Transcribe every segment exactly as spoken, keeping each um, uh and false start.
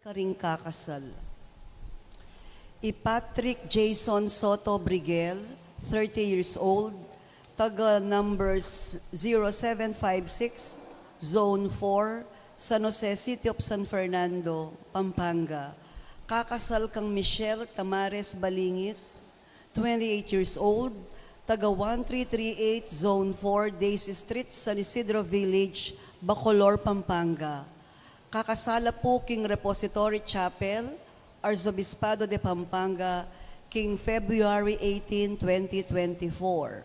Karing kakasal. I Patrick Jason Soto Briguel, thirty years old, taga numbers zero seven five six, Zone four, San Jose, City of San Fernando, Pampanga. Kakasal kang Michelle Tamares Balingit, twenty-eight years old, taga one three three eight, Zone four, Daisy Street, San Isidro Village, Bacolor, Pampanga. Kakasala pu king Repository Chapel, Arzobispado de Pampanga, king February eighteen, twenty twenty-four.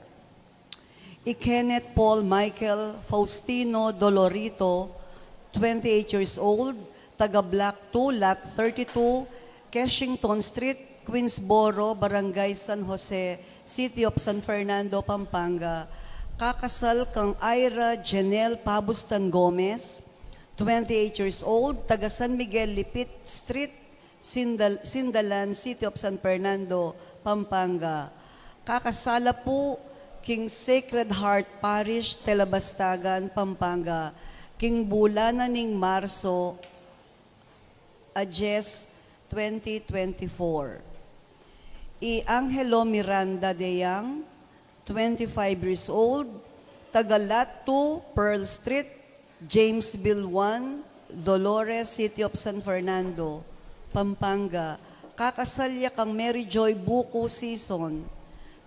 I Kenneth Paul Michael Faustino Dolorito, twenty-eight years old, taga Block two, Lot thirty-two, Kensington Street, Queensboro, Barangay San Jose, City of San Fernando, Pampanga. Kakasal kang Ira Janelle Pabustan Gomez, twenty-eight years old, taga San Miguel Lipit Street, Sindal-, Sindalan, City of San Fernando, Pampanga. Kakasala pu king Sacred Heart Parish, Telabastagan, Pampanga, king bulan na ning Marso, a dyes, twenty twenty-four. I Angelo Miranda Deyang, twenty-five years old, taga Lot two, Pearl Street, Jamesville one, Dolores, City of San Fernando, Pampanga. Kakasal ya kang Mary Joy Buku Sison,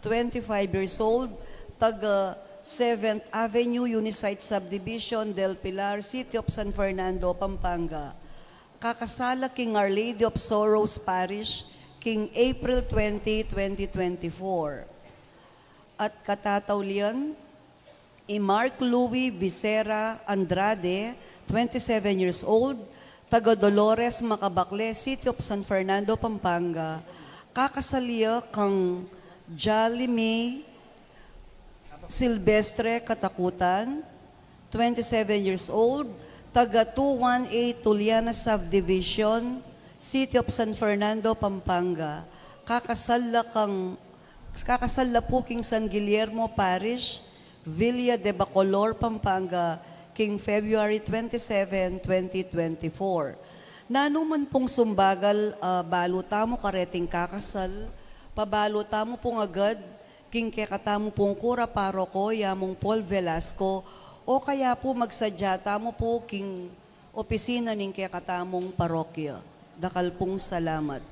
twenty-five years old, taga seventh Avenue, Unisite Subdivision, Del Pilar, City of San Fernando, Pampanga. Kakasala king Our Lady of Sorrows Parish, king April twenty, twenty twenty-four. At katataulian, i Mark Louis Vicera Andrade, twenty-seven years old, taga Dolores, Macabacle, City of San Fernando, Pampanga, kakasal ya kang Jolly May Silvestre Katakutan, twenty-seven years old, taga two one eight Tuliana Subdivision, City of San Fernando, Pampanga. Kakasal la kang, kakasal la pu king San Guillermo Parish, Villa de Bacolor, Pampanga, king February twenty-seven, twenty twenty-four. Nanu man pung sumbagal, ah, balu tamu kareting kakasal, pabalu tamu pung agad king kekatamu pung kura paroko, i Among Paul Velasco, o kaya pu magsadya tamu pu king opisina ning kekatamung parokya. Dakal pung salamat.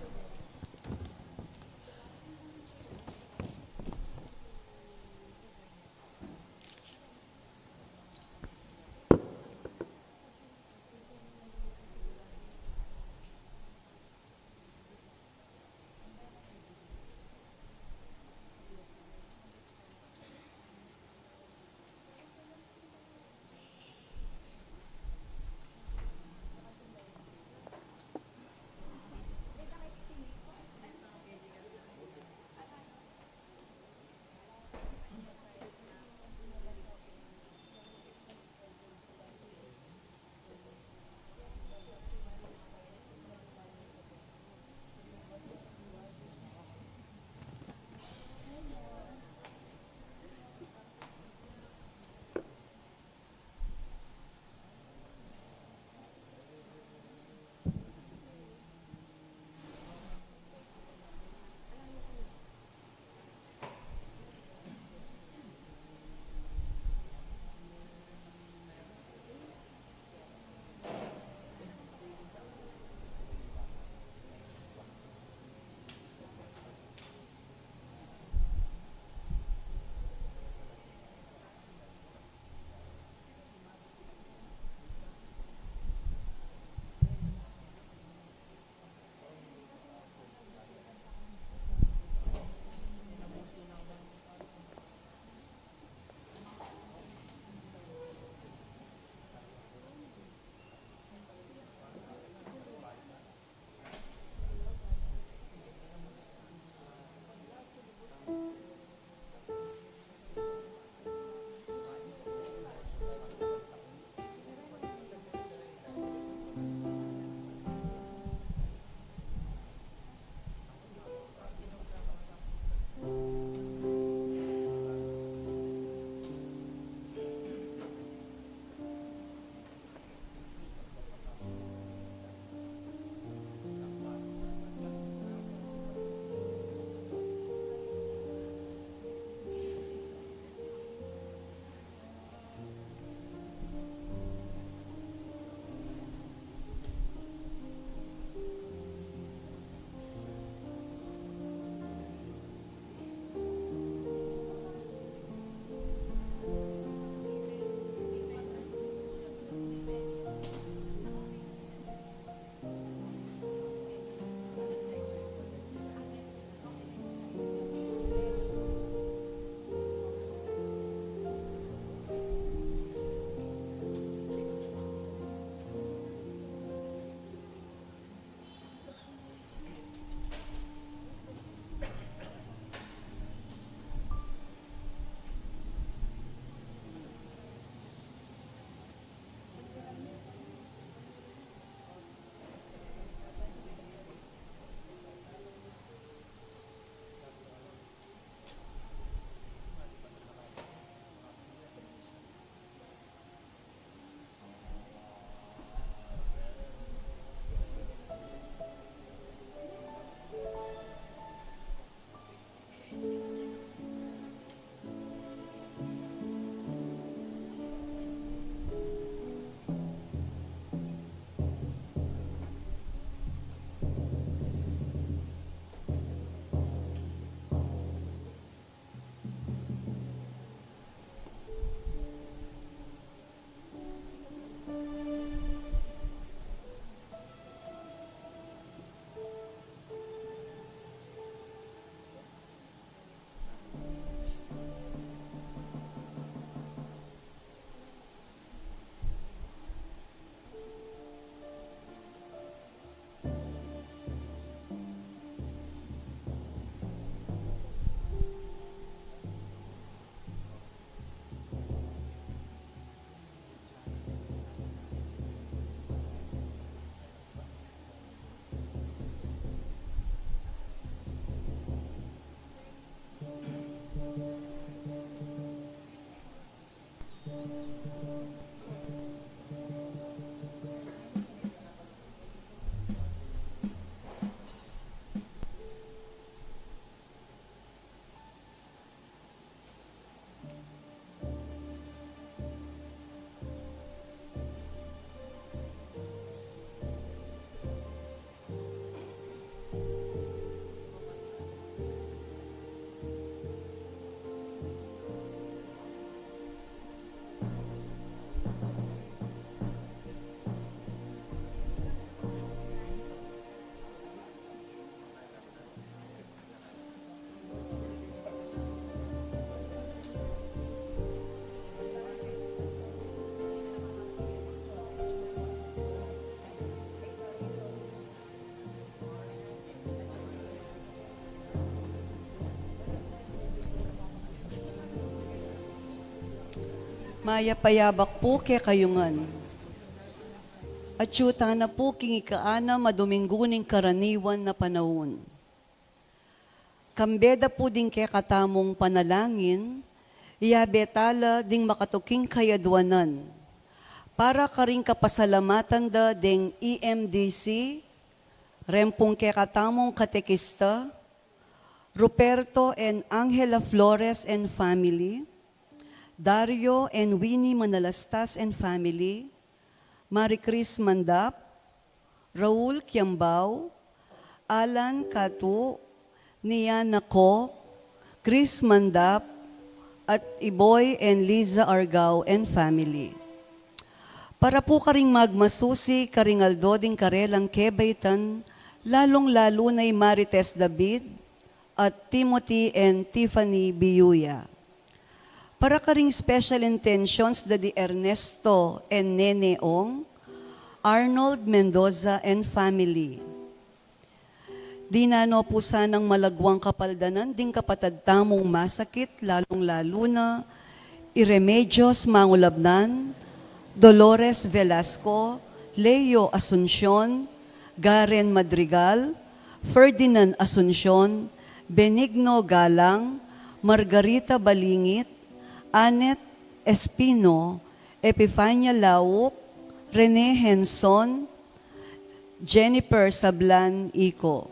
Mayap a yabak pu kekayu ngan. Atyu tana pu king ika-anam a Dominggu ning karaniwan a panaun. Kambe da pu ding kekatamung panalangin, iyabe tala ding makatuking kayadwanan. Para karing kapasalamatan da deng E M D C, reng pung kekatamung katekista, Ruperto and Angela Flores and family, Dario and Winnie Manalastas and family, Marie Chris Mandap, Raul Kiambao, Alan Catu, Niana Co, Chris Mandap, at Iboy and Liza Argao and family. Para pu karing magmasusi karing aldo ding karelang kebaitan, lalung-lalu na i Marites David at Timothy and Tiffany Biuya. Para karing special intentions da di Ernesto and Nene Ong, Arnold Mendoza and family. Dinan no pu sanang malagwang kapaldanan ding kapatad tamung masakit, lalung-lalu na i Remedios Mangulabnan, Dolores Velasco, Leo Asuncion, Garen Madrigal, Ferdinand Asuncion, Benigno Galang, Margarita Balingit, Annette Espino, Epifania Lauk, Rene Henson, Jennifer Sablan Ico.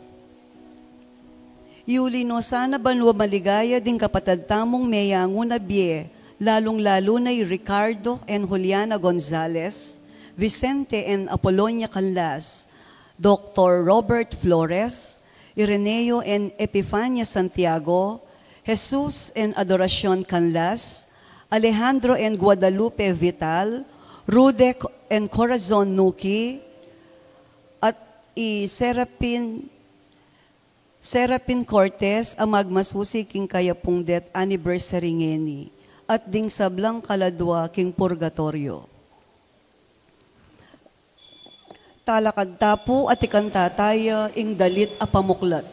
Iuli no sana banua maligaya ding kapatad tamung meyangu na bie, lalung-lalu na i Ricardo and Juliana Gonzalez, Vicente and Apolonia Canlas, Doktor Robert Flores, Ireneo and Epifania Santiago, Jesus and Adoracion Canlas, Alejandro and Guadalupe Vital, Rude and Corazon Nuki, at i Serapin, Serapin Cortez a magmasusi king kayapung death anniversary ngeni, at ding sablang kaladua king purgatorio. Talakad ta pu at ikanta taya ing dalit a pamuklat.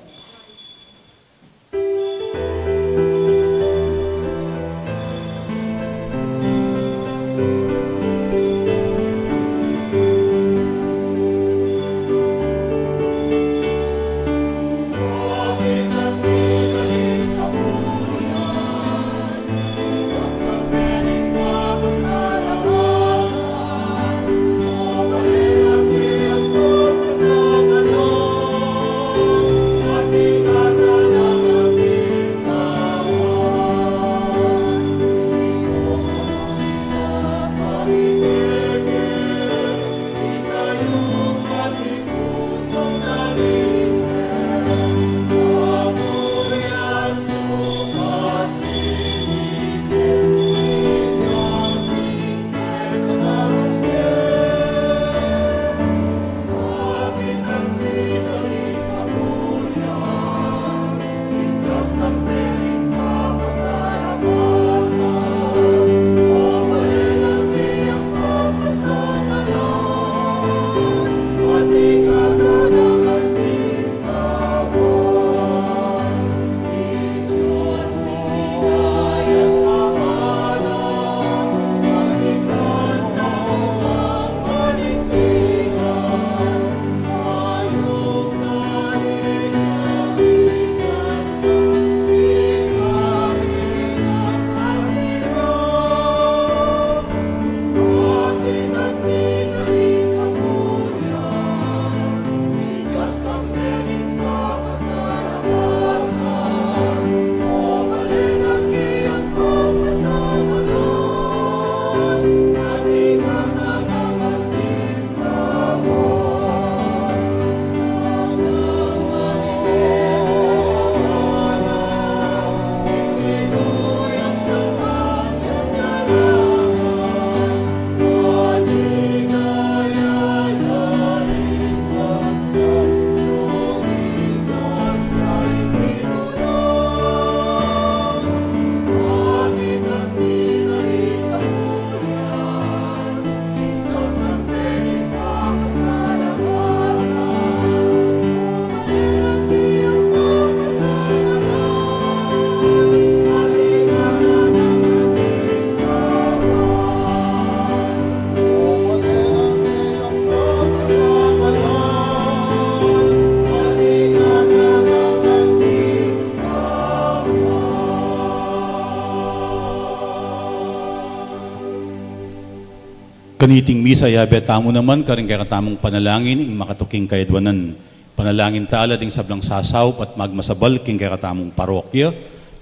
Kaniting misa, yabe tamu naman karing kekatamung panalangin ing makatuking kayadwanan. Panalangin tala ding sablang sasaup at magmasabal king kekatamung parokya,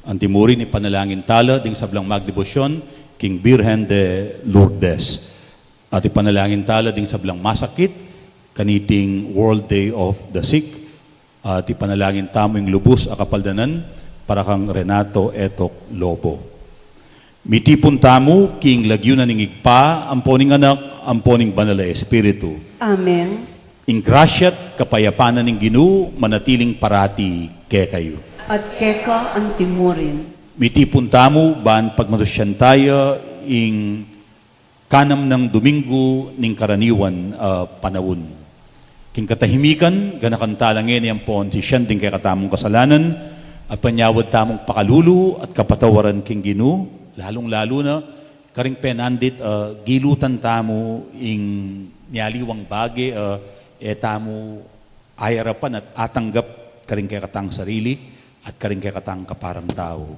antimurin ipanalangin tala ding sablang magdebosyon king Birhen de Lourdes. At ipanalangin tala ding sablang masakit kaniting World Day of the Sick. At ipanalangin tamu ing lubus a kapaldanan para kang Renato Etok Lobo. Mitipun tamu king lagyu na ning Ibpa, ampo ning Anak, ampo ning Banal a Espiritu. Amen. Ing grasya't kapayapan na ning Ginu manatiling parati kekayu. At keka antimurin. Mitipun tamu ban pagmasusyan taya ing kanam nang Domingo ning karaniwan a panaun. King katahimikan, ganakan tala ngeni ampon sisian ding kekatamung kasalanan, at panyawad tamung pakalulu at kapatawaran king Ginu, lalung-lalu na karing penandit a gilutan tamu ing mialiwang bage a e tamu ayarapan at atanggap karing kekatang sarili at karing kekatang kaparang tau.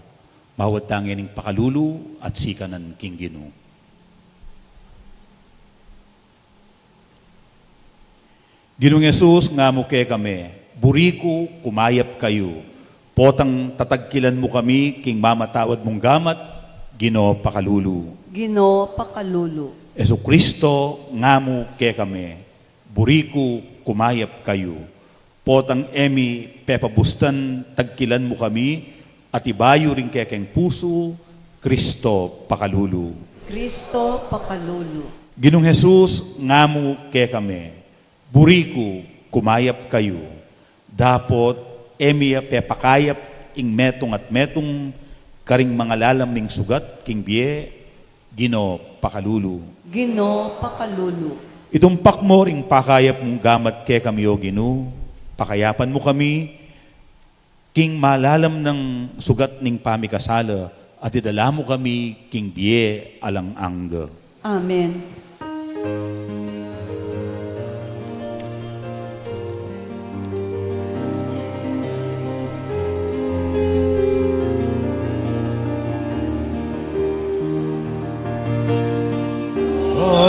Mawad ta ngening pakalulu at sikanan king Ginu. Ginung Jesus, ngamu kekami, buri ku kumayap kayu, potang tatagkilan mu kami king mamatawad mung gamat, Ginu pakalulu. Ginu pakalulu. Jesucristo, ngamu kekami, buri ku kumayap kayu, potang e mi pepabustan tagkilan mu kami, at ibayu ring kekeng pusu, Cristo pakalulu. Cristo pakalulu. Ginung Jesus, ngamu kekami, buri ku kumayap kayu, dapot e mi ya pepakayap ing metung at metung karing mangalalam ming sugat king bie, Ginu pakalulu. Ginu pakalulu. Itumpak mu ring pakayap mung gamat kekami, O Ginu, pakayapan mu kami king malalam nang sugat ning pamikasala, at idala mu kami king bie alang angga. Amen.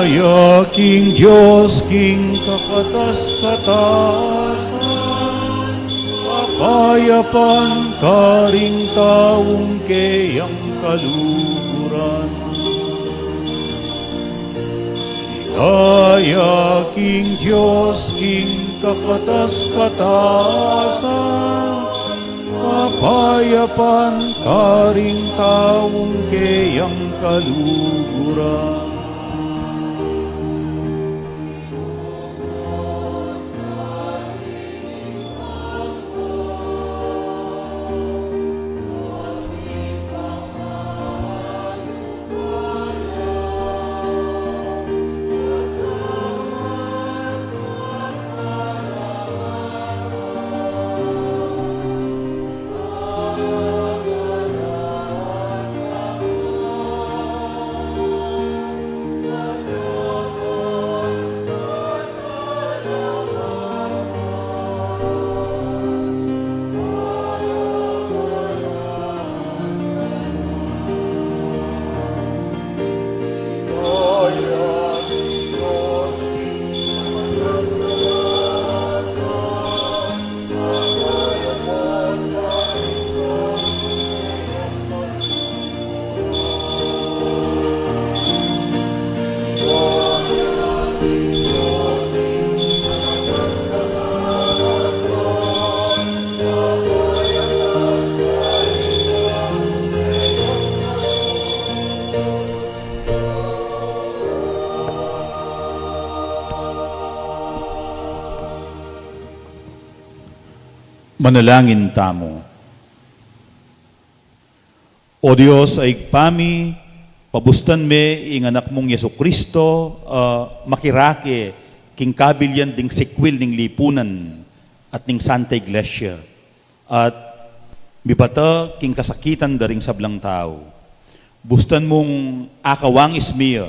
Daya king Dios king kakatas-katasan, kapayapan karing taung keyang kaluguran. Daya king Dios king kakatas-katasan, kapayapan karing taung keyang kaluguran. Manalangin tamu. O Dios a Ibpa mi, pabustan me ing Anak mung Jesucristo, a makirake king kabilian ding sikwil ning lipunan at ning Santa Iglesia, at mibata king kasakitan da ring sablang tau. Bustan mung akawangis mi ya,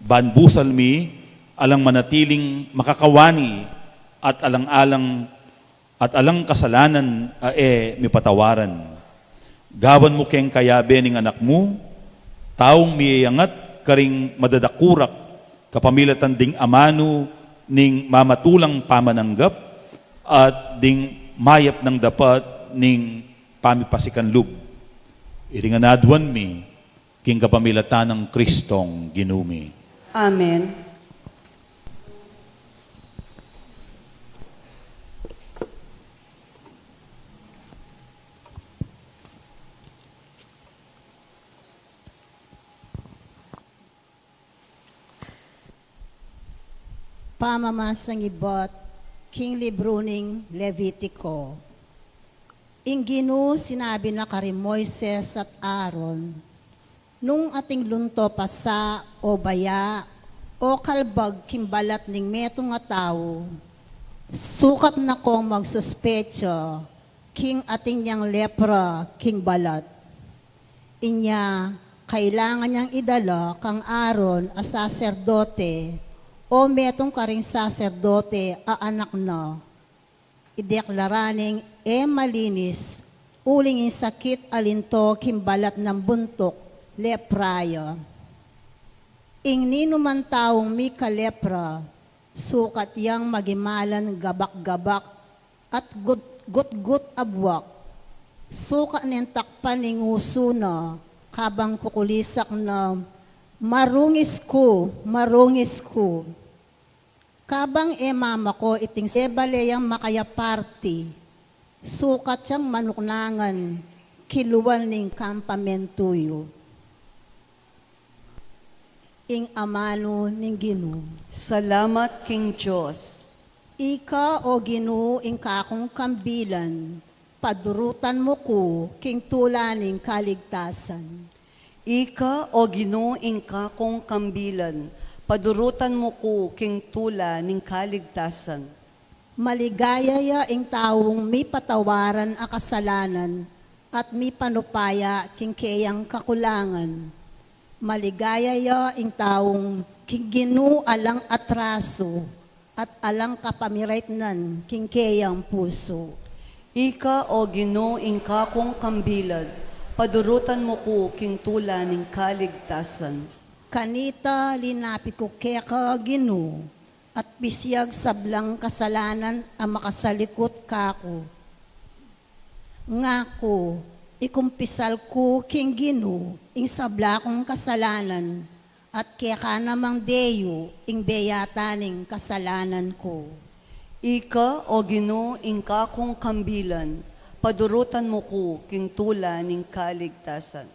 ban busal mi alang manatiling makakawani at alang-alang at alang kasalanan a e mi patawaran. Gawan mu keng kayabe ning Anak mu, taung miyangat karing madadakurak kapamilatan ding amanu ning mamatulang pamananggap at ding mayap nang dapat ning pamipasikan lub. Iti ngan aduan mi king kapamilatan nang Kristong Ginu mi. Amen. Pamamasang ibat king libru ning Levitiko. Ing Ginu sinabi na kari Moises at Aaron, nung ating lunto pa sa o baya o kalbag king balat ning metung a tau, sukat na kong magsuspetsa king ating yang lepra king balat. Inya, kailangan yang idala kang Aaron a saserdote o metung karing saserdote a anak na. Ideklara neng e malinis uling ing sakit a linto king balat nang buntuk, lepra ya. Ing ninuman taung mika lepra, sukat yang magimalan gabak-gabak at gut-, gutgut a buak. Sukat neng takpan ing usu na, kabang kukulisak na, "Marungis ku, marungis ku." Kabang e mamako iting sebale yang makayaparti, sukat yang manuknangan kiluan ning kampamentu yu. Ing amanu ning Ginu. Salamat king Dios. Ika, o Ginu, ing kakung kambilan, padurutan mu ku king tula ning kaligtasan. Ika, o Ginu, ing kakung kambilan, padurutan mu ku king tula ning kaligtasan. Maligaya ya ing taung mipatawaran a kasalanan at mipanupaya king keyang kakulangan. Maligaya ya ing taung king Ginu alang atrasu at alang kapamiraitnan king keyang pusu. Ika, o Ginu, ing kakung kambilan, padurutan mu ku king tula ning kaligtasan. Kanita linapit ku keka, Ginu, at pisiag sablang kasalanan a makasalikut kaku. Ngaku, ikumpisal ku king Ginu ing sabla kung kasalanan, at keka namang deyu ing beyatan ning kasalanan ku. Ika, o Ginu, ing kakung kambilan, padurutan mu ku king tula ning kaligtasan.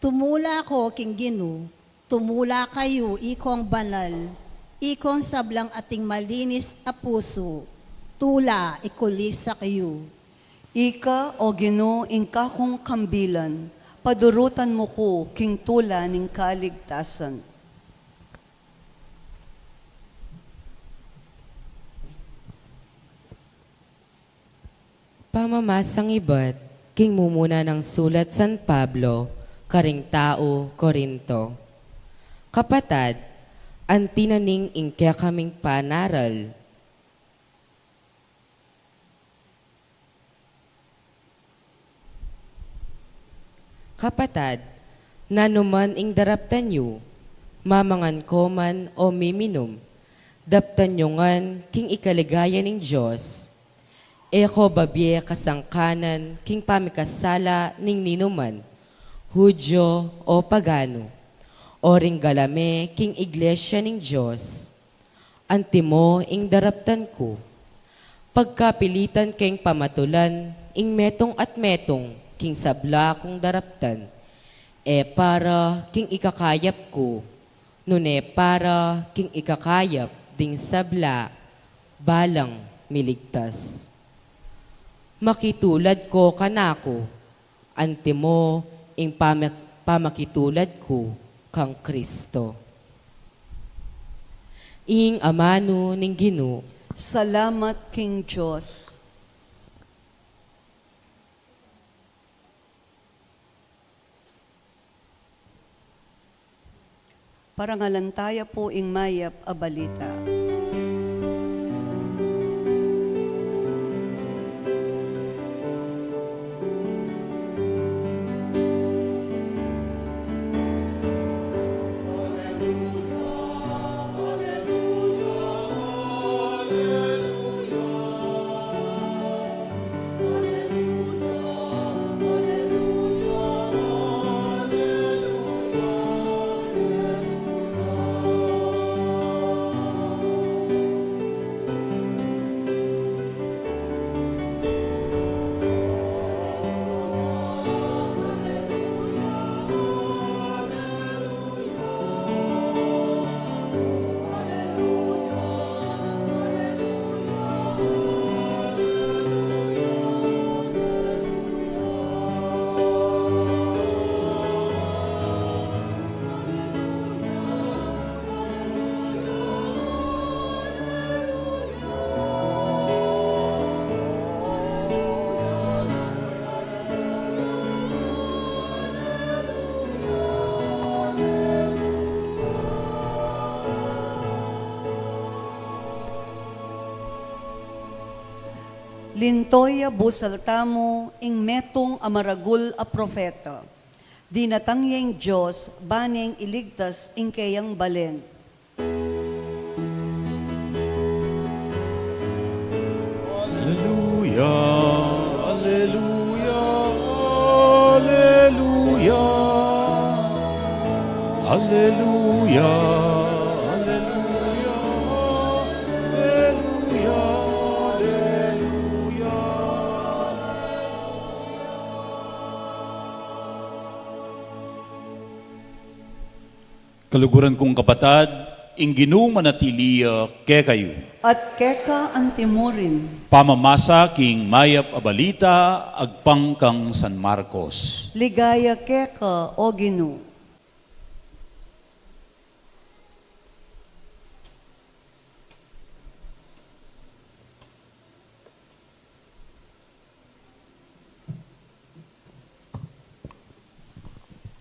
Tumula ko king Ginu, tumula kayu, ikong banal, ikong sablang ating malinis a pusu, tula ikulisak yu. Ika, o Ginu, ing kakung kambilan, padurutan mu ku king tula ning kaligtasan. Pamamasang ibat king mumuna nang sulat San Pablo karing tau Corinto. Kapatad, anti na ning ing kekaming panaral. Kapatad, nanu man ing daraptan yu, mamangan ko man o miminum, daptan yu ngan king ikaligaya ning Dios. E ko babie kasangkanan king pamikasala ning ninuman, Judio o pagano, o ring galame king iglesia ning Dios. Antimo ing daraptan ku. Pagkapilitan keng pamatulan ing metung at metung king sabla kung daraptan, e para king ikakayap ku, nune para king ikakayap ding sabla, balang miligtas. Makitulad ko kanaku, antimo ing pama-, pamakitulad ku kang Kristo. Ing amanu ning Ginu. Salamat king Dios. Parangalan taya pu ing mayap a balita. Karin to ya busal tamu ing metung a maragul a propeta. Dinatang ya ing Dios, ba neng iligtas ing keyang balen. Alleluia, alleluia, alleluia. Alleluia, alleluia, alleluia, alleluia. Kaluguran kung kapatad, ing Ginu manatili ya kekayu. At keka antimurin. Pamamasa king mayap a balita agpang kang San Marcos. Ligaya keka, O Ginu.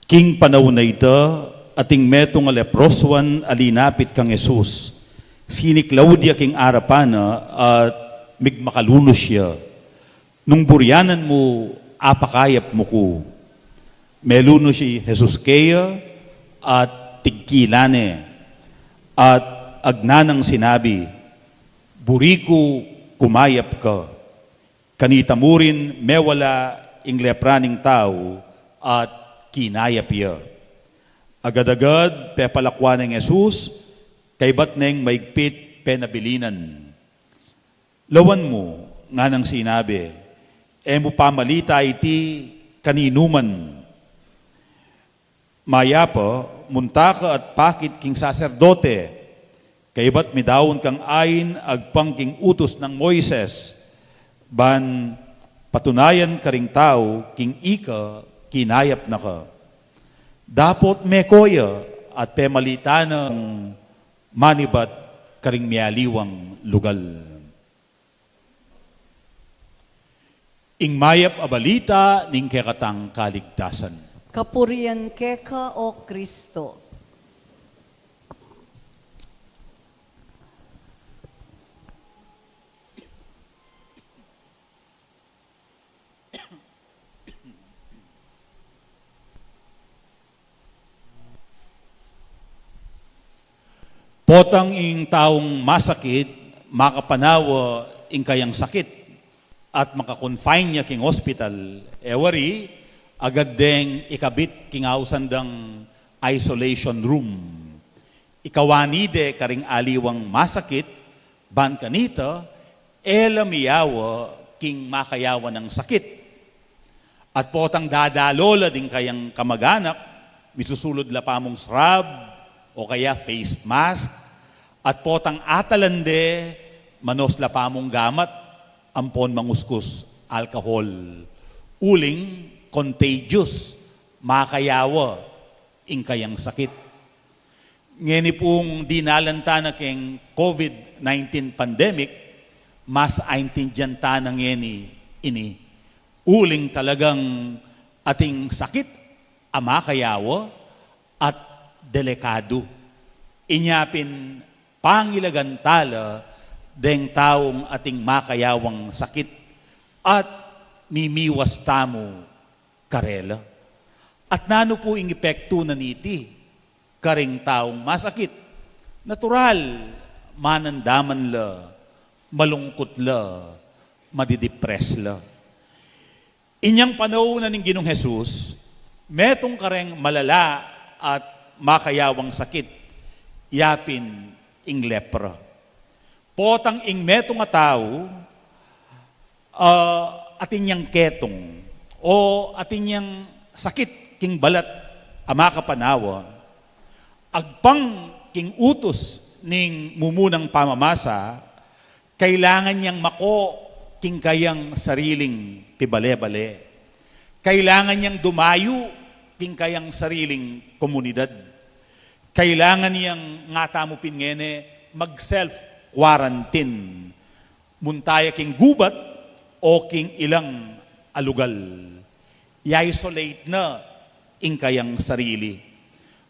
King panaun a ita, ating metung a leprosuan a linapit kang Jesus. Siniklaud ya king arapan na at migmakalunus ya. Nung burianan mu, apakayap mu ku. Melunus i Jesus keya at tigkilan ne, at agna nang sinabi, "Buri ku, kumayap ka." Kanita murin mewala ing lepra ning tau at kinayap ya. Agad-agad pepalakwan neng Jesus, kaybat neng maigpit penabilinan. "Lawan mu," nganang sinabi, "e mu pamalita iti kaninuman. Mayap a munta ka at pakit king saserdote, kaybat midaun kang ain agpang king utus nang Moises, ban patunayan karing tau king ika kinayap na ka." Dapot meko ya at pemalita nang manibat karing mialiwang lugal. Ing mayap a balita ning kekatang kaligtasan. Kapurian keka, O Kristo. Potang ing taung masakit, makapanawa ing kayang sakit, at maka-confine ya king hospital, e wari, agad deng ikabit king ausan dang isolation room. Ikawani de karing aliwang masakit, ban kanita, e la miyawa king makayawa nang sakit. At potang dadalo la ding kayang kamaganak, misusulud la pamung swab o kaya face mask, at potang atalan de, manos la pamung gamat, ampon manguskus alcohol. Uling contagious, makayawa ing kayang sakit. Ngeni pung dinalan tana keng COVID nineteen pandemic, mas aintindian tana ngeni ini. Uling talagang ating sakit a makayawa at delikadu. Inya pin pangilagan tala deng taung ating makayawang sakit at mimiwas tamu karela. At nanu pu ing epektu na niti karing taung masakit? Natural, manandaman la, malungkut la, madidepress la. Inyang panaun na ning Ginung Jesus, metung kareng malala at makayawang sakit, yapin ing lepra. Potang ing metung a tau, ah, atin yang ketung, o atin yang sakit king balat a makapanawa, agpang king utus ning mumunang pamamasa, kailangan yang mako king kayang sariling pibale-bale. Kailangan yang dumayu king kayang sariling komunidad. Kailangan yang ngatamu pin ngeni mag-self-quarantine. Munta ya king gubat o king ilang a lugal. I-isolate na ing kayang sarili.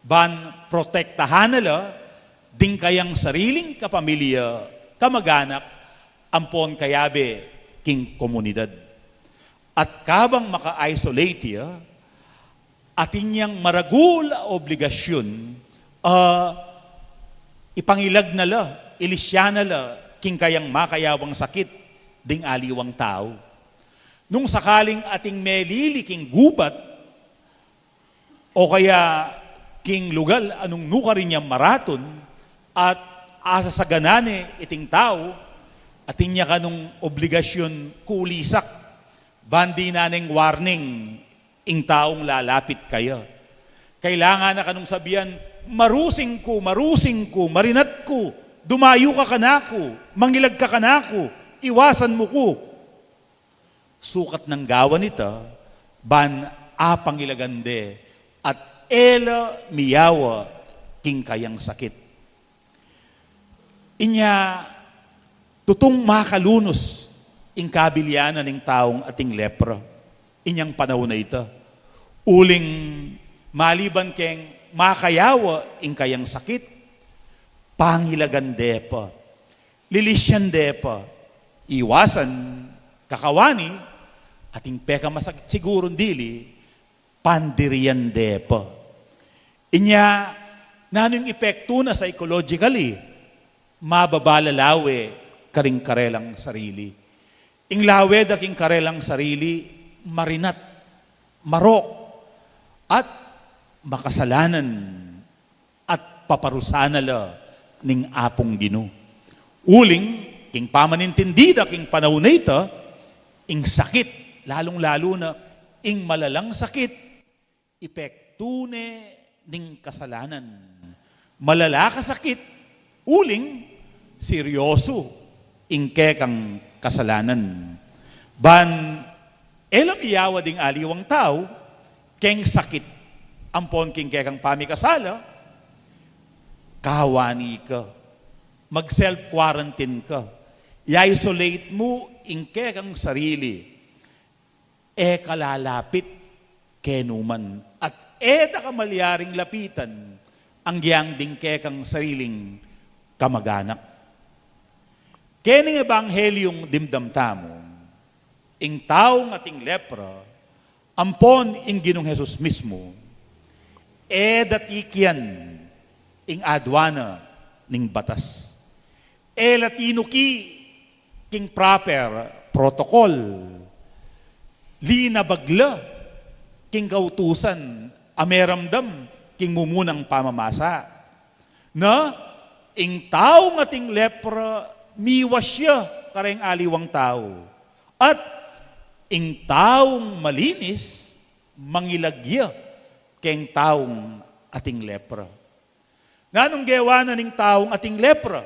Ban protektahan na la ding kayang sariling kapamilya, kamaganak, ampon kayabe king komunidad. At kabang maka-isolate ya, atin yang maragul a obligasyun, a ipangilag na la, ilisya na la king kayang makayawang sakit ding aliwang tau. Nung sakaling ating melili king gubat, o kaya king lugal a nung nukarin yang maratun, at asasagana ne iting tau, atin ya kanung obligasyun kulisak, ban dinan neng warning ing taung lalapit kaya. Kailangan na kanung sabian, "Marusing ku, marusing ku, marinat ku, dumayu ka kanaku, mangilag ka kanaku, iwasan mu ku." Sukat nang gawan ita, ban apangilagan de, at e la miyawa king kayang sakit. Inya tutung makalunus ing kabilianan ning taung ating lepra inyang panaun a ita. Uling maliban keng makayawa ing kayang sakit, pangilagan de pa, lilisyan de pa, iwasan, kakawani, ating pekamasakit sigurun dili, pandirian de pa. Inya, nanu ing epektu na psychologically? Mababa la lawe karing karelang sarili. Ing lawe da king karelang sarili, marinat, marok, at makasalanan, at paparusan na la ning Apung Ginu. Uling, king pamanintindi da king panaun a ita, ing sakit, lalung-lalu na ing malalang sakit, epektu ne ning kasalanan. Malala ka sakit, uling seryoso ing kekang kasalanan. Ban e la miyawa ding aliwang tau keng sakit ampon king kekang pamikasala, kawani ka, mag-self-quarantine ka, i-isolate mu ing kekang sarili. E ka lalapit kenu man, at e da ka malyaring lapitan agyang ding kekang sariling kamag-anak. Kening ebanghelyung dimdam tamu, ing taung ating lepra ampon ing Ginung Jesus mismu, e da tikian ing adwa na ning batas. E la tinuki king proper protocol. Linabag la king kautusan a meramdam king mumunang pamamasa. Na, ing taung ating lepra, miwas ya kareng aliwang tau. At ing taung malinis, mangilag ya keng taung ating lepra. Nanung gewa na ning taung ating lepra?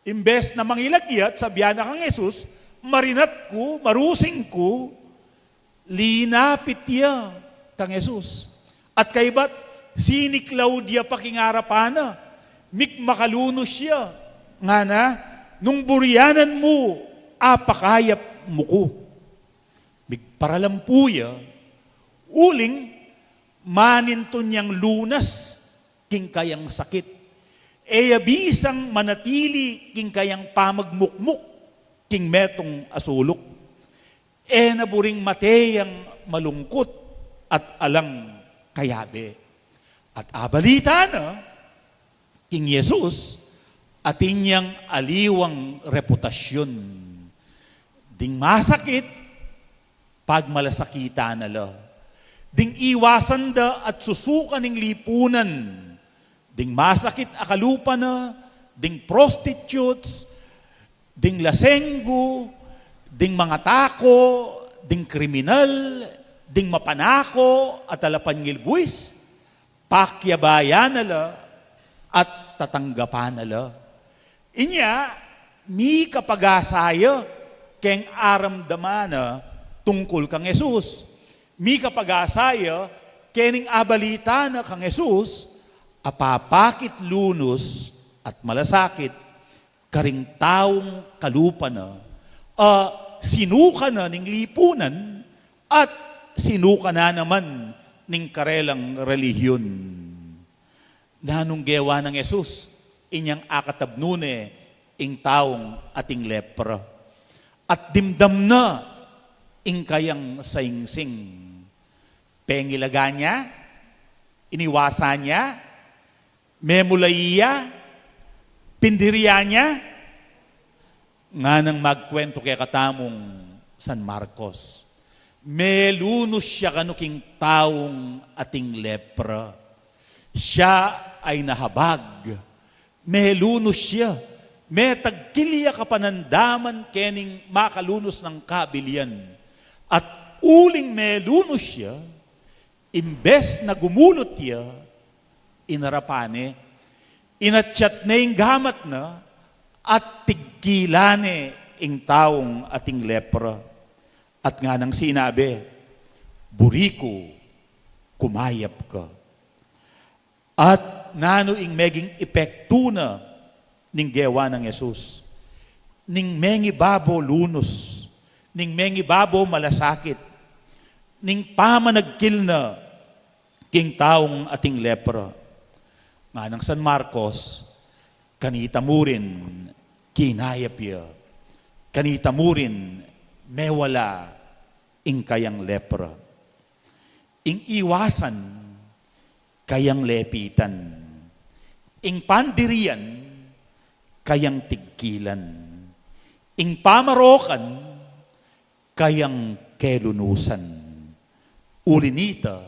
Imbes na mangilag ya at sabian na kang Jesus, "Marinat ku, marusing ku," linapit ya kang Jesus. At kaybat, siniklaud ya pa king arapan na, mikmakalunus ya, ngana, "Nung burianan mu, apakayap mu ku." Migparalampu ya, uling manintun yang lunas king kayang sakit. E ya bisang manatili king kayang pamagmukmuk king metung a suluk. E na buring mate yang malungkut at alang kayabe. At abalita na, king Jesus, atin yang aliwang reputasyun. Ding masakit, pagmalasakitan na la. Ding iwasan da at susukan ning lipunan. Ding masakit a kalupa na, ding prostitutes, ding lasenggu, ding mangatako, ding kriminal, ding mapanako, at ala panyilbuis, pakyabayan na la at tatanggapan na la. Inya, mikapag-asa ya keng aramdaman na tungkul kang Jesus. Mikapag-asa ya kening abalita na kang Jesus, apapakit lunus at malasakit karing taung kalupa na, a sinukan na ning lipunan at sinukan na naman ning karelang relihiyon. Nanung gewa nang Jesus inyang akatabnu ne ing taung ating lepra? At dimdam na ing kayang saingsing. Pengilagan ya, iniwasan ya, memulai ya, pindirian ya, nganang magkuwentu kekatamung San Marcos. Melunus ya kanu king taung ating lepra. Siya ay nahabag. Melunus ya. Metagkil ya kapanandaman kening makalunus nang kabilian. At uling melunus ya, imbes na gumulut ya, inarapan ne, inatyat ne ing gamat na, at tigkilan ne ing taung ating lepra. At nganang sinabi, "Buri ku, kumayap ka." At nanu ing meging epektu na ning gewa nang Jesus? Ning mengibabo lunus, ning mengibabo malasakit, ning pamanagkil na king taung ating lepra. Nganang San Marcos, kanita mu rin kinayap ya, kanita mu rin mewala ing kayang lepra. Ing iwasan, kayang lepitan. Ing pandirian, kayang tigkilan. Ing pamarokan, kayang kelunusan. Uli nita,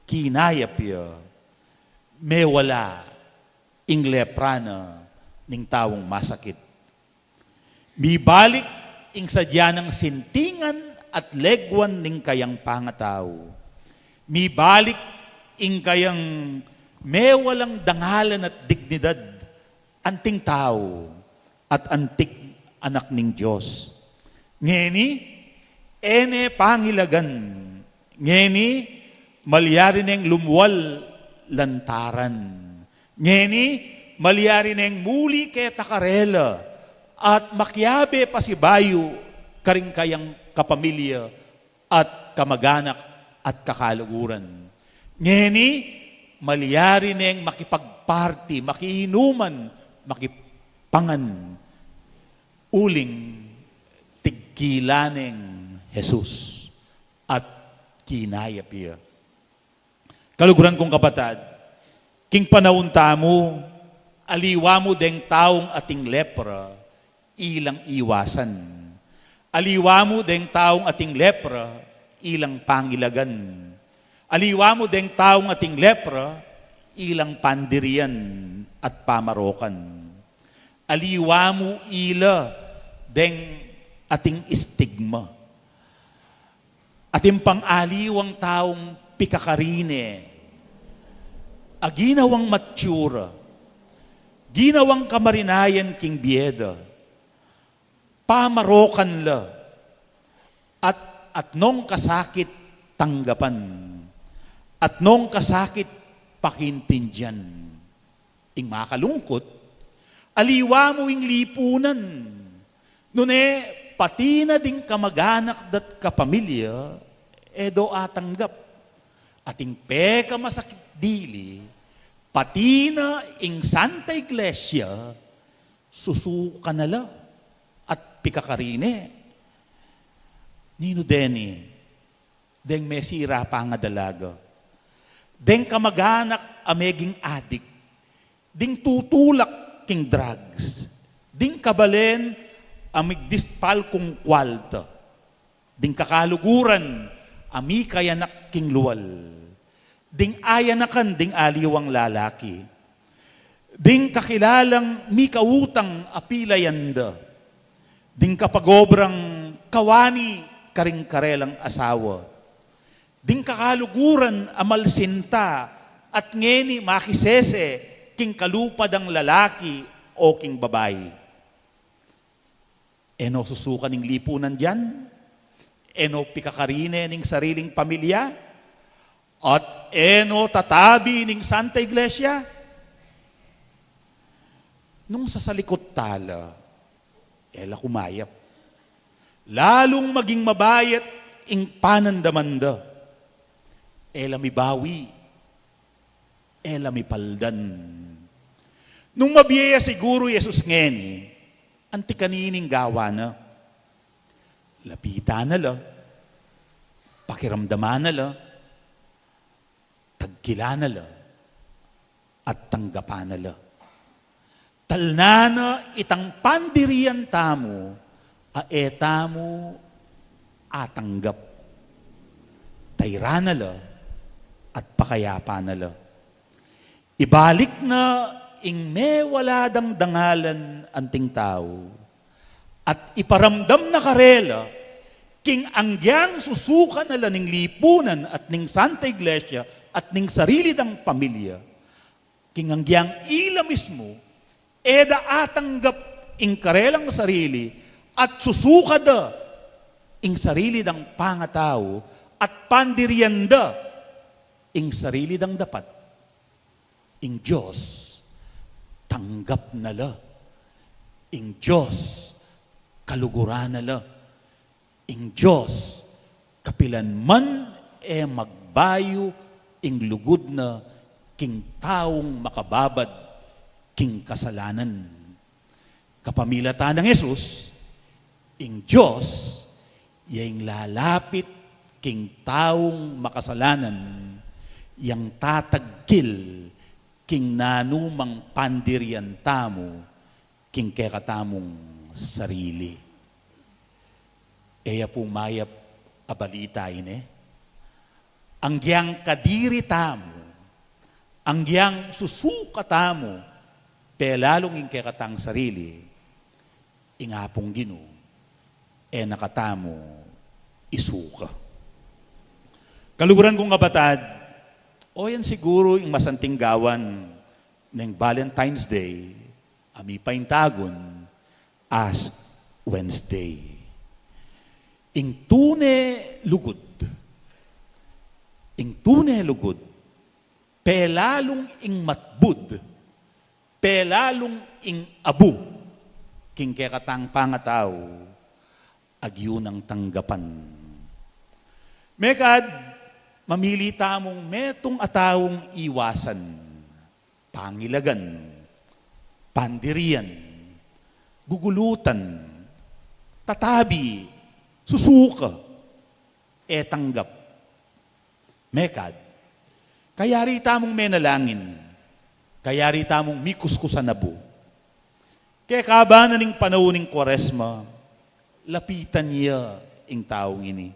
kinayap ya, mewala ing lepra na ning taung masakit. Mibalik ing sadya nang sintingan at leguan ning kayang pangatau. Mibalik ing kayang mewalang dangalan at dignidad anting tau at anting anak ning Dios. Ngeni, e ne pangilagan. Ngeni, malyari neng lumual lantaran. Ngeni, malyari neng muli keta karela at makiabe pasibayu karing kayang kapamilya at kamaganak at kakaluguran. Ngeni, malyari neng makipagparti, makiinuman, makipangan. Uling tigkilan neng Jesus at kinayap ya. Kaluguran kung kapatad, king panaun tamu, aliwa mu deng taung ating lepra, ilang iwasan. Aliwa mu deng taung ating lepra, ilang pangilagan. Aliwa mu deng taung ating lepra, ilang pandirian at pamarokan. Aliwa mu ila deng ating stigma. Atin pang aliwang taung pikakarine, a ginawang matsura, ginawang kamarinayan king bie da, pamarokan la, at atnong kasakit tanggapan, atnong kasakit pakiintindian. Ing makalungkut, aliwa mu ing lipunan. Nune, pati na ding kamaganak da't kapamilya, e do atanggap. Atin pekamasakit dili, pati na ing Santa Iglesia, susukan na la at pikakarine. Ninu deni? Deng mesira pang dalaga. Deng kamaganak a meging adik. Ding tutulak king drugs. Ding kabalen a migdispal kung kwalta. Ding kakaluguran a mikayanak king lual. Ding ayanakan ding aliwang lalaki. Ding kakilalang mikautang a pilayan da. Ding kapagobrang kawani karing karelang asawa. Ding kakaluguran a malsinta at ngeni makisese king kalupa dang lalaki o king babai. E no susukan ing lipunan dian? E no pikakarine ning sariling pamilya? At e no tatabi ning Santa Iglesia? Nung sasalikut tala, e la kumayap. Lalung maging mabayat ing panandaman da. E la mibawi. E la mipaldan. Nung mabie ya siguru Jesus ngeni, anti kanining gawa na? Lapitan na la, pakiramdaman na la, tagkilan na la, at tanggapan na la. Talnan na itang pandirian tamu, a e tamu atanggap. Tairan na la, at pakayapan na la. Ibalik na ing mewala dang dangalan anting tau, at iparamdam na karela, king anggyang susuka na la ning lipunan at ning Santa Iglesia at ning sarili dang pamilya, king anggyang ila mismu, e da atanggap ing karelang sarili, at susuka da ing sarili dang pangatau, at pandirian da ing sarili dang dapat. Ing Dios, tanggap na la. Ing Dios, kaluguran na la. Ing Dios, kapilan man e magbayu ing lugud na king taung makababad king kasalanan. Kapamilatan nang Jesus, ing Dios, ya ing lalapit king taung makasalanan, yang tatagkil king nanumang pandirian tamu, king kekatamung sarili. E ya pu mayap a balita ini? Anggyang kadiri tamu, anggyang susuka tamu, pelalung ing kekatang sarili, ing Apung Ginu, e na katamu isuka. Kaluguran kung kapatad, o yan siguru ing masanting gawan ning Valentine's Day, a mipaintagun Ash Wednesday. Ing tune lugud, ing tune lugud, pelalung ing matbud, pelalung ing abu, king kekatang pangatau, agyu nang tanggapan. Mekad, mamili tamung metung a taung iwasan, pangilagan, pandirian, gugulutan, tatabi, susuka, e tanggap. Mekad, kayari tamung menalangin, kayari tamung mikuskusan abu. Kekaba na ning panaun ning Kuaresma, lapitan ya ing taung ini.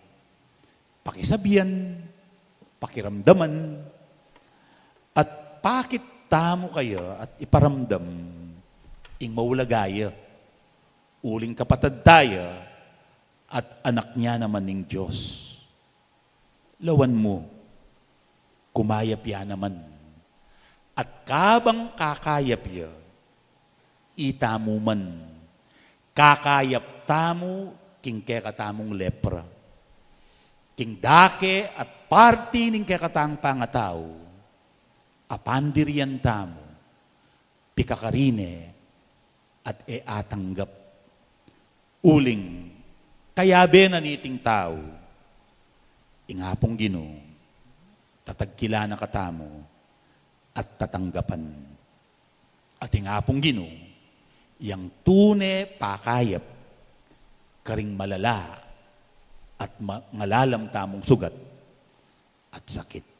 Pakisabian, pakiramdaman, at pakit tamu kaya at iparamdam ing maulaga ya, uling kapatad taya at anak nia naman ning Dios. Lawan mu, kumayap ya naman. At kabang kakayap ya, itamu man, kakayap tamu king kekatamung lepra, king dake at parti ning kekatang pangatau, a pandirian tamu, pikakarine at e atanggap. Uling kayabe na niting tau, ing Apung Ginu, tatagkilan na katamu at tatanggapan. At ing Apung Ginu, yang tune pakayap karing malala at ma-, malalam tamung sugat at sakit.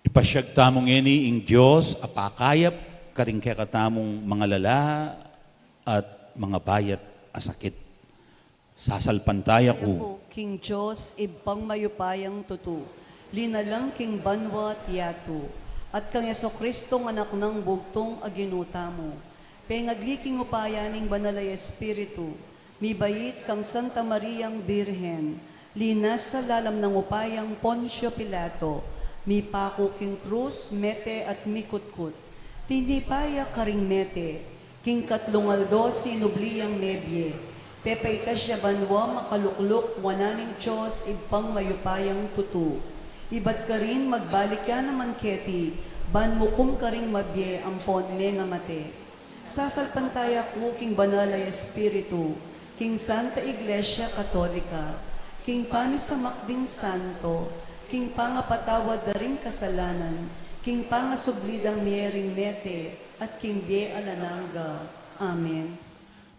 Ipasyag tamu ngeni ing Dios a pakayap karing kekatamung mangalala at mangabayat a sakit. Sasalpantaya ku king Dios, Ibpang mayupayang tutu, linalang king banua at yatu, at kang Jesucristo, Anak nang bugtung a Ginu tamu, pengagli king upaya ning Banal a Espiritu, mibait kang Santa Mariang Birhen, linasa lalam nang upayang Poncio Pilato, mipaku king krus, mete at mikutkut. Tinipa ya karing mete, king katlung aldo sinubli yang mebie. Pepaitas ya banua, makalukluk wanan ning Dios, Ibpang mayupayang tutu. Ibat karin magbalik ya naman keti, ban mukum karing mabie ampon mengamate. Sasalpantaya ku king Banal a Espiritu, king Santa Iglesia Katolika, king pamisamak ding santo, king pangapatawad da ring kasalanan, king pangasubli dang mie ring mete, at king bie alang angga. Amen.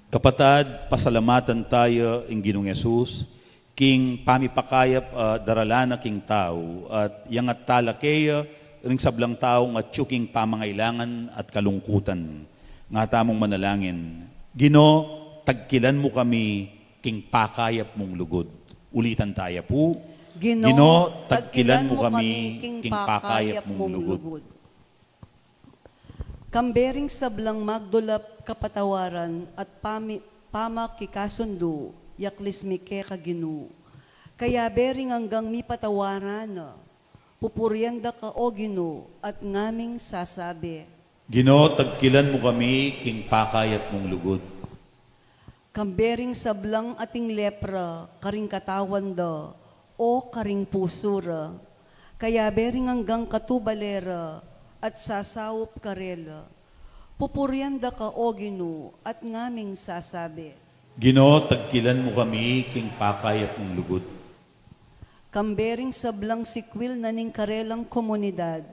Kapatad, pasalamatan taya ing Ginung Jesus, king pamipakayap a daralan na king tau, at iyangat tala keya ring sablang taung atyu king pamangailangan at kalungkutan. Nga tamung manalangin, Ginu, tagkilan mu kami king pakayap mung lugud. Ulitan taya pu. Ginu, tagkilan mu kami king pakayap mung lugud. Kambe ring sablang magdulap kapatawaran at pami-, pamakikasundu, yaklis mi keka Ginu. Kayabe ring anggang mipatawaran na, pupurian da ka, O Ginu, at ngaming sasabi, Ginu, tagkilan mu kami king pakayap mung lugud. Kambe ring sablang ating lepra karing katawan da o karing pusu ra, kayabe ring anggang katubale ra at sasaup karela, pupurian da ka, O Ginu, at ngaming sasabi, Ginu, tagkilan mu kami king pakayap mung lugud. Kambe ring sablang sikwil na ning karelang komunidad,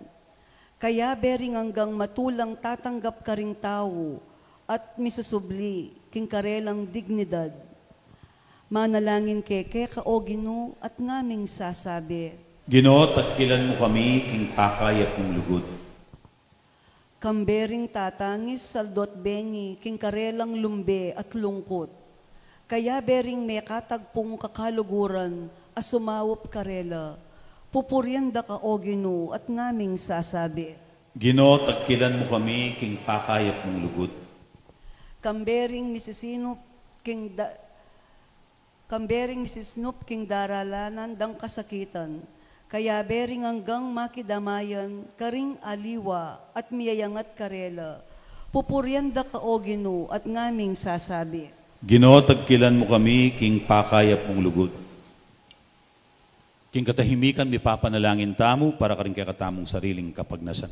kayabe ring anggang matulang tatanggap karing tau at misusubli king karelang dignidad. Manalangin keka, O Ginu, at ngaming sasabi, Ginu, tagkilan mu kami king pakayap mung lugud. Kambe ring tatangis, saldu at bengi king karelang lumbe at lungkut, kayabe ring mekatagpung kakaluguran a sumaup karela, pupurian da ka, O Ginu, at ngaming sasabi, Ginu, tagkilan mu kami king pakayap mung lugud. Kambe ring misisinup king da-, kambe ring misisnup king daralanan dang kasakitan, kayabe ring anggang makidamayan karing aliwa at miyayangat karela, pupurian da ka, O Ginu, at ngaming sasabi, Ginu, tagkilan mu kami king pakayap mung lugud. King katahimikan, mipapanalangin tamu para karing kekatamung sariling kapagnasan.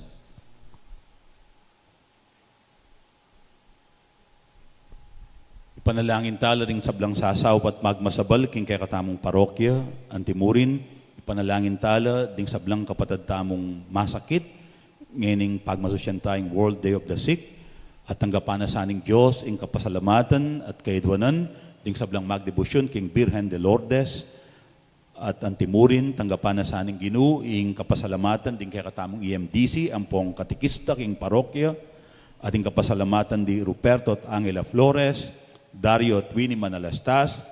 Ipanalangin tala ding sablang sasaup at magmasabal king kekatamung parokya. Antimurin, ipanalangin tala ding sablang kapatad tamung masakit ngening pagmasusyan tayung World Day of the Sick. At tanggapan na sa ning Dios ing kapasalamatan at kaidwanan ding sablang magdebosyon king Birhen de Lourdes. At antimurin, tanggapan na sa ning Ginu ing kapasalamatan ding kekatamung E M D C ampong katekista king parokya, at ing kapasalamatan di Ruperto at Angela Flores, Dario at Winnie Manalastas,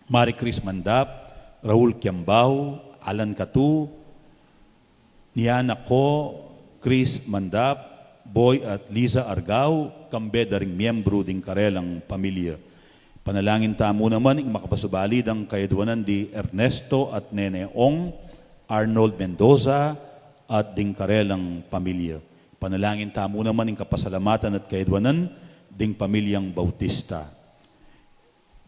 Marie Chris Mandap, Raul Kiambao, Alan Catu, Niana Co, Chris Mandap, Boy at Liza Argao, kambe da ring miyembru ding karelang pamilya. Panalangin tamu naman ing makapasubali dang kaidwanan di Ernesto at Nene Ong, Arnold Mendoza, at ding karelang pamilya. Panalangin tamu naman ing kapasalamatan at kaidwanan ding pamilyang Bautista.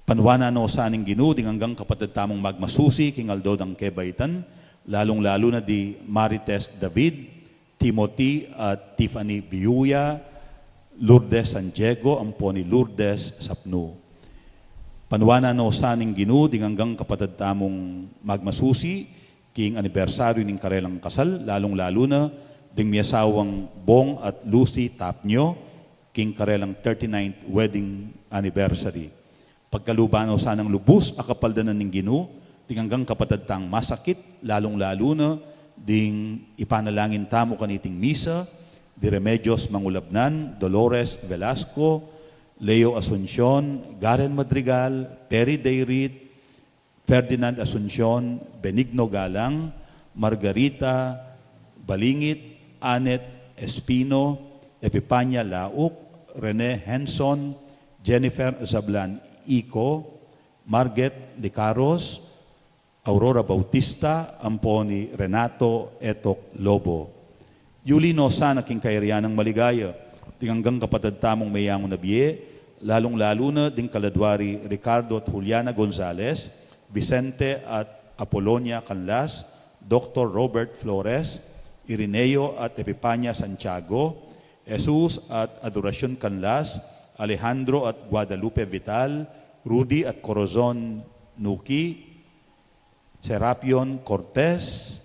Panuanan no sa ning Ginu ding anggang kapatad tamung magmasusi king aldo dang kebaitan, lalung-lalu na di Marites David, Timothy at Tiffany Biuya, Lourdes San Diego, ampon i Lourdes Sapnu. Panuanan no sa ning Ginu ding anggang kapatad tamung magmasusi king anibersaryu ning karelang kasal, lalung-lalu na ding miasawang Bong at Lucy Tapnio, king karelang thirty-ninth wedding anniversary. Pagkaluban no sanang lubus a kapaldanan ning Ginu ding anggang kapatad tang masakit, lalung-lalu na ding ipanalangin tamu kaniting misa, di Remedios Mangulabnan, Dolores Velasco, Leo Asuncion, Garen Madrigal, Perry Dayrit, Ferdinand Asuncion, Benigno Galang, Margarita Balingit, Anet Espino, Epipania Lauk, Rene Henson, Jennifer Zablan Ico, Marget Licaros, Aurora Bautista, ampon i Renato Etok Lobo. Yuli no sana king kayarian nang maligaya ding anggang kapatad tamung meyangu na bie, lalung-lalu na ding kaladwa ri Ricardo at Juliana Gonzalez, Vicente at Apolonia Canlas, Doktor Robert Flores, Ireneo at Epipania Santiago, Jesus at Adoracion Canlas, Alejandro at Guadalupe Vital, Rudy at Corazon Nuki, Serapion Cortez,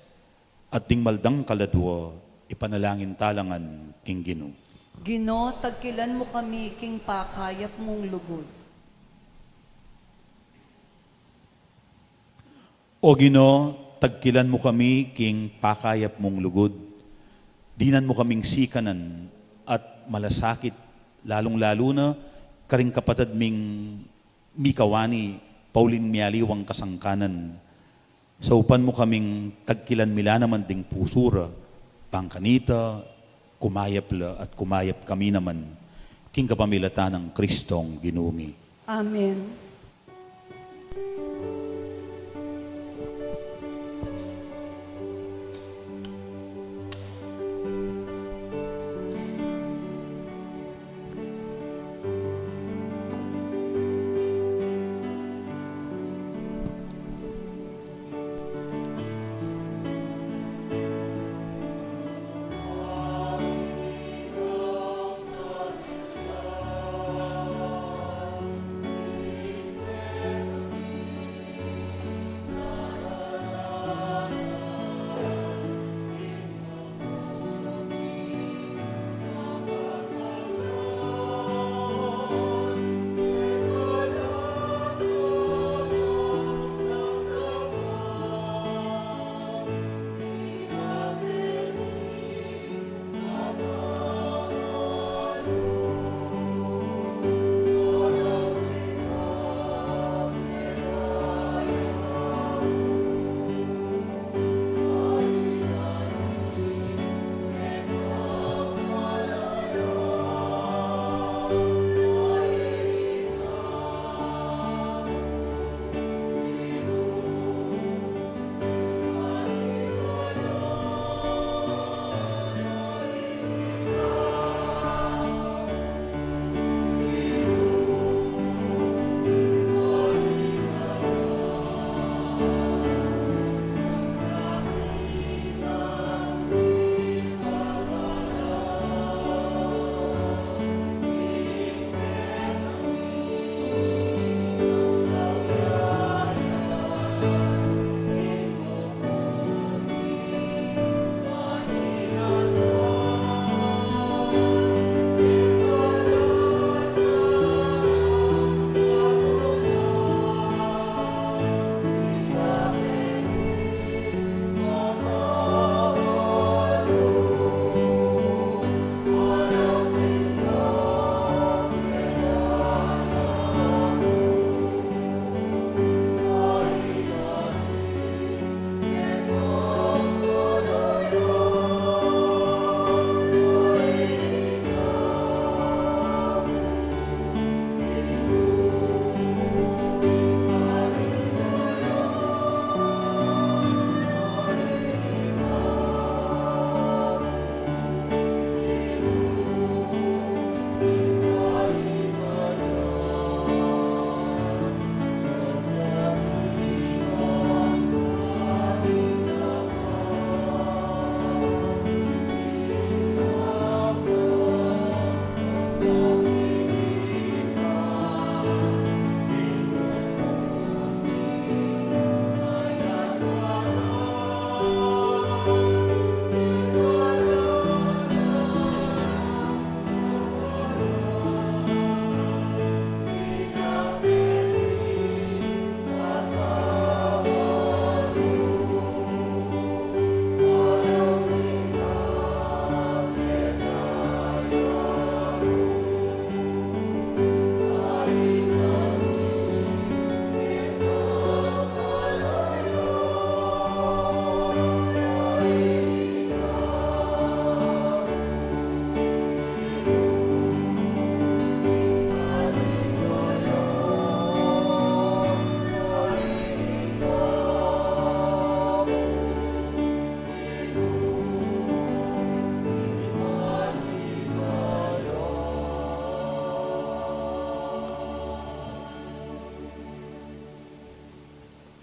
at ding maldang kaladua, ipanalangin ta la ngan king Ginu. Ginu, tagkilan mu kami king pakayap mung lugud. O Ginu, tagkilan mu kami king pakayap mung lugud. Dinan mu kaming sikanan at malasakit, lalung-lalu na karing kapatad ming mikawani, pauli ning mialiwang kasangkanan. Saupan mu kaming tagkilan mi la naman ding pusu ra, bang kanita, kumayap la at kumayap kami naman, king kapamilatan nang Kristong Ginu mi. Amen.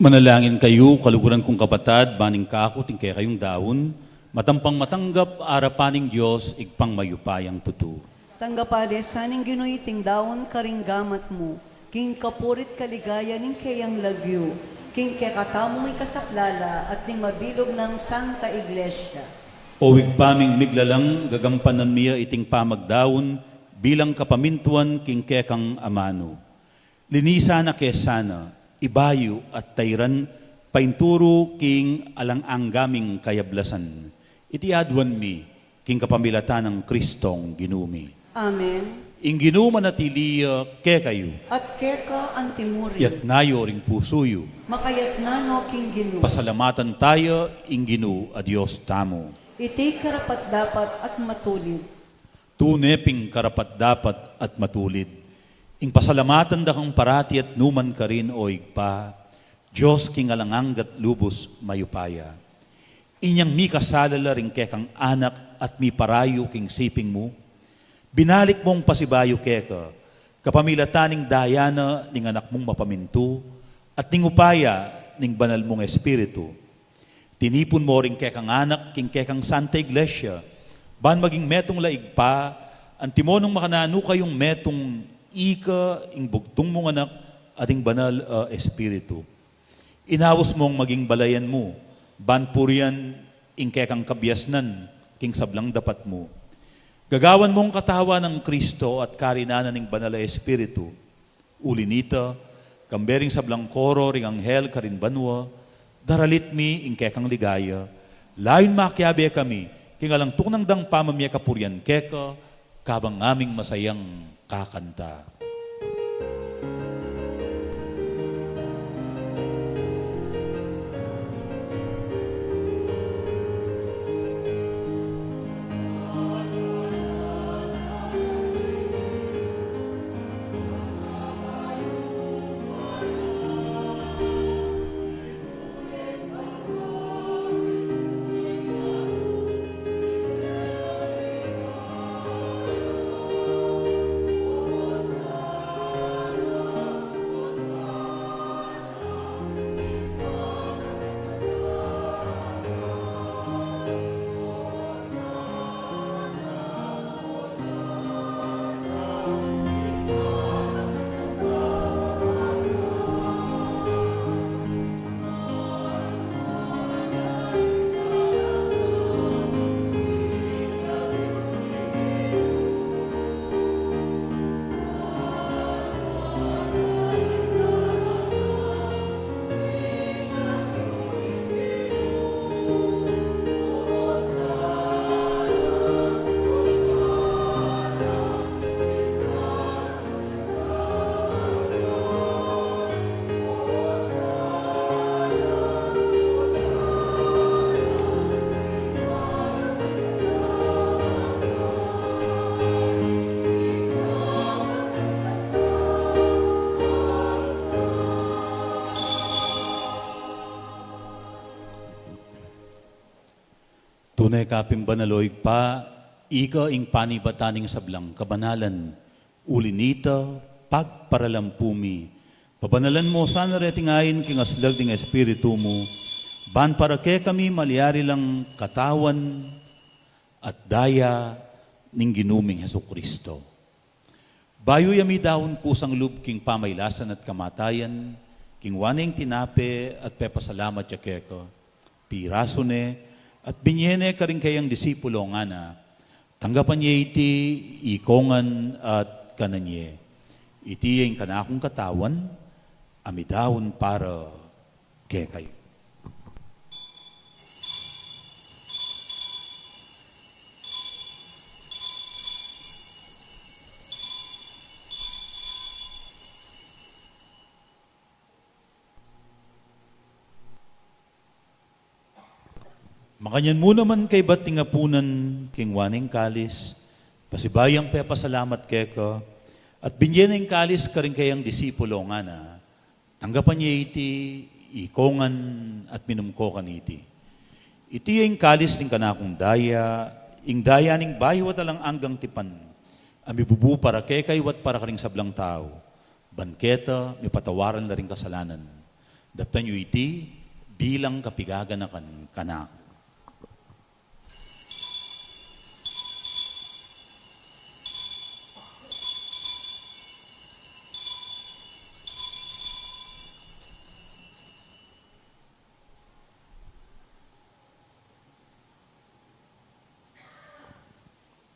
Manalangin kayu, kaluguran kung kapatad, ban ing kaku at ing kekayung daun, matampang matanggap arapan ning Dios, Ibpang mayupayang tutu. Tanggapan na sa ning Ginu iting daun karing gamat mu, king kapurian at kaligayan ning keyang lagyu, king kekatamung ikasaplala at ning mabilug nang Santa Iglesia. O Ibpa ming miglalang, gagampanan mi ya iting pamagdaun bilang kapamintuan king kekang amanu. Linisan na ke sana, ibayu at tairan paintulu king alang angga ming kayablasan. Iti aduan mi, king kapamilatan nang Kristong Ginu mi. Amen. Ing Ginu manatili ya kekayu. At keka antimurin. Itas yu ring pusu yu. Makatas no king Ginu. Pasalamatan taya ing Ginu a Dios tamu. Iti karapat-dapat at matulid. Tune pin karapat-dapat at matulid, ing pasalamatan da kang parati at nukarin man, O Ibpa, Dios king alang angga at lubus mayupaya. Inyang mikasala la ring kekang anak at miparayu king siping mu, binalik mung pasibayu keka, kapamilatan ning daya na ning anak mung mapamintu, at ning upaya ning banal mung Espiritu. Tinipun mu ring kekang anak king kekang Santa Iglesia, ban maging metung la Ibpa, antimo nung makananu kayung metung ika ing bugtung mung anak at ing banal a Espiritu. Inaus mung maging balayan mu, ban purian ing kekang kabiasnan king sablang dapat mu. Gagawan mung katawan nang Kristo at karinan ning banal a Espiritu. Uli nita, kambe ring sablang koro ring anghel karin banua, daralit mi ing kekang ligaya, layun makiabe kami, king alang tuknang dang pamamie kapurian keka, kabang aming masayang kakanta. Tune ka pin banal, o Ibpa, ika ing panibatan ning sablang kabanalan. Uli nita, pagparalampu mi, pabanalan mu sana reting ain king aslag ning Espiritu mu, ban para kekami malyari lang katawan at daya ning Ginu ming Jesucristo. Bayu ya midaun kusang lub king pamailasan at kamatayan, kinua ne ing tinape at pepasalamat ya keka, pirasu ne, at binie ne karing keyang disipulo, ngana, tanggapan ye iti ikongan at kanan ye. Iti ing kanakung katawan, a midaun para kekayu. Makanyan mu naman kaybat ning apunan, kinua ne ing kalis, pasibayu yang pepasalamat keka, at binie ne ing kalis karing keyang disipulo, ngana, tanggapan ye iti ikongan at minum ko kaniti. Iti ing kalis ning kanakung daya, ing daya ning bayu at alang anggang tipan, a mibubu para kekayu at para karing sablang tau, ban keta mipatawaran la ring kasalanan. Daptan yu iti bilang kapigaganakan kanaku.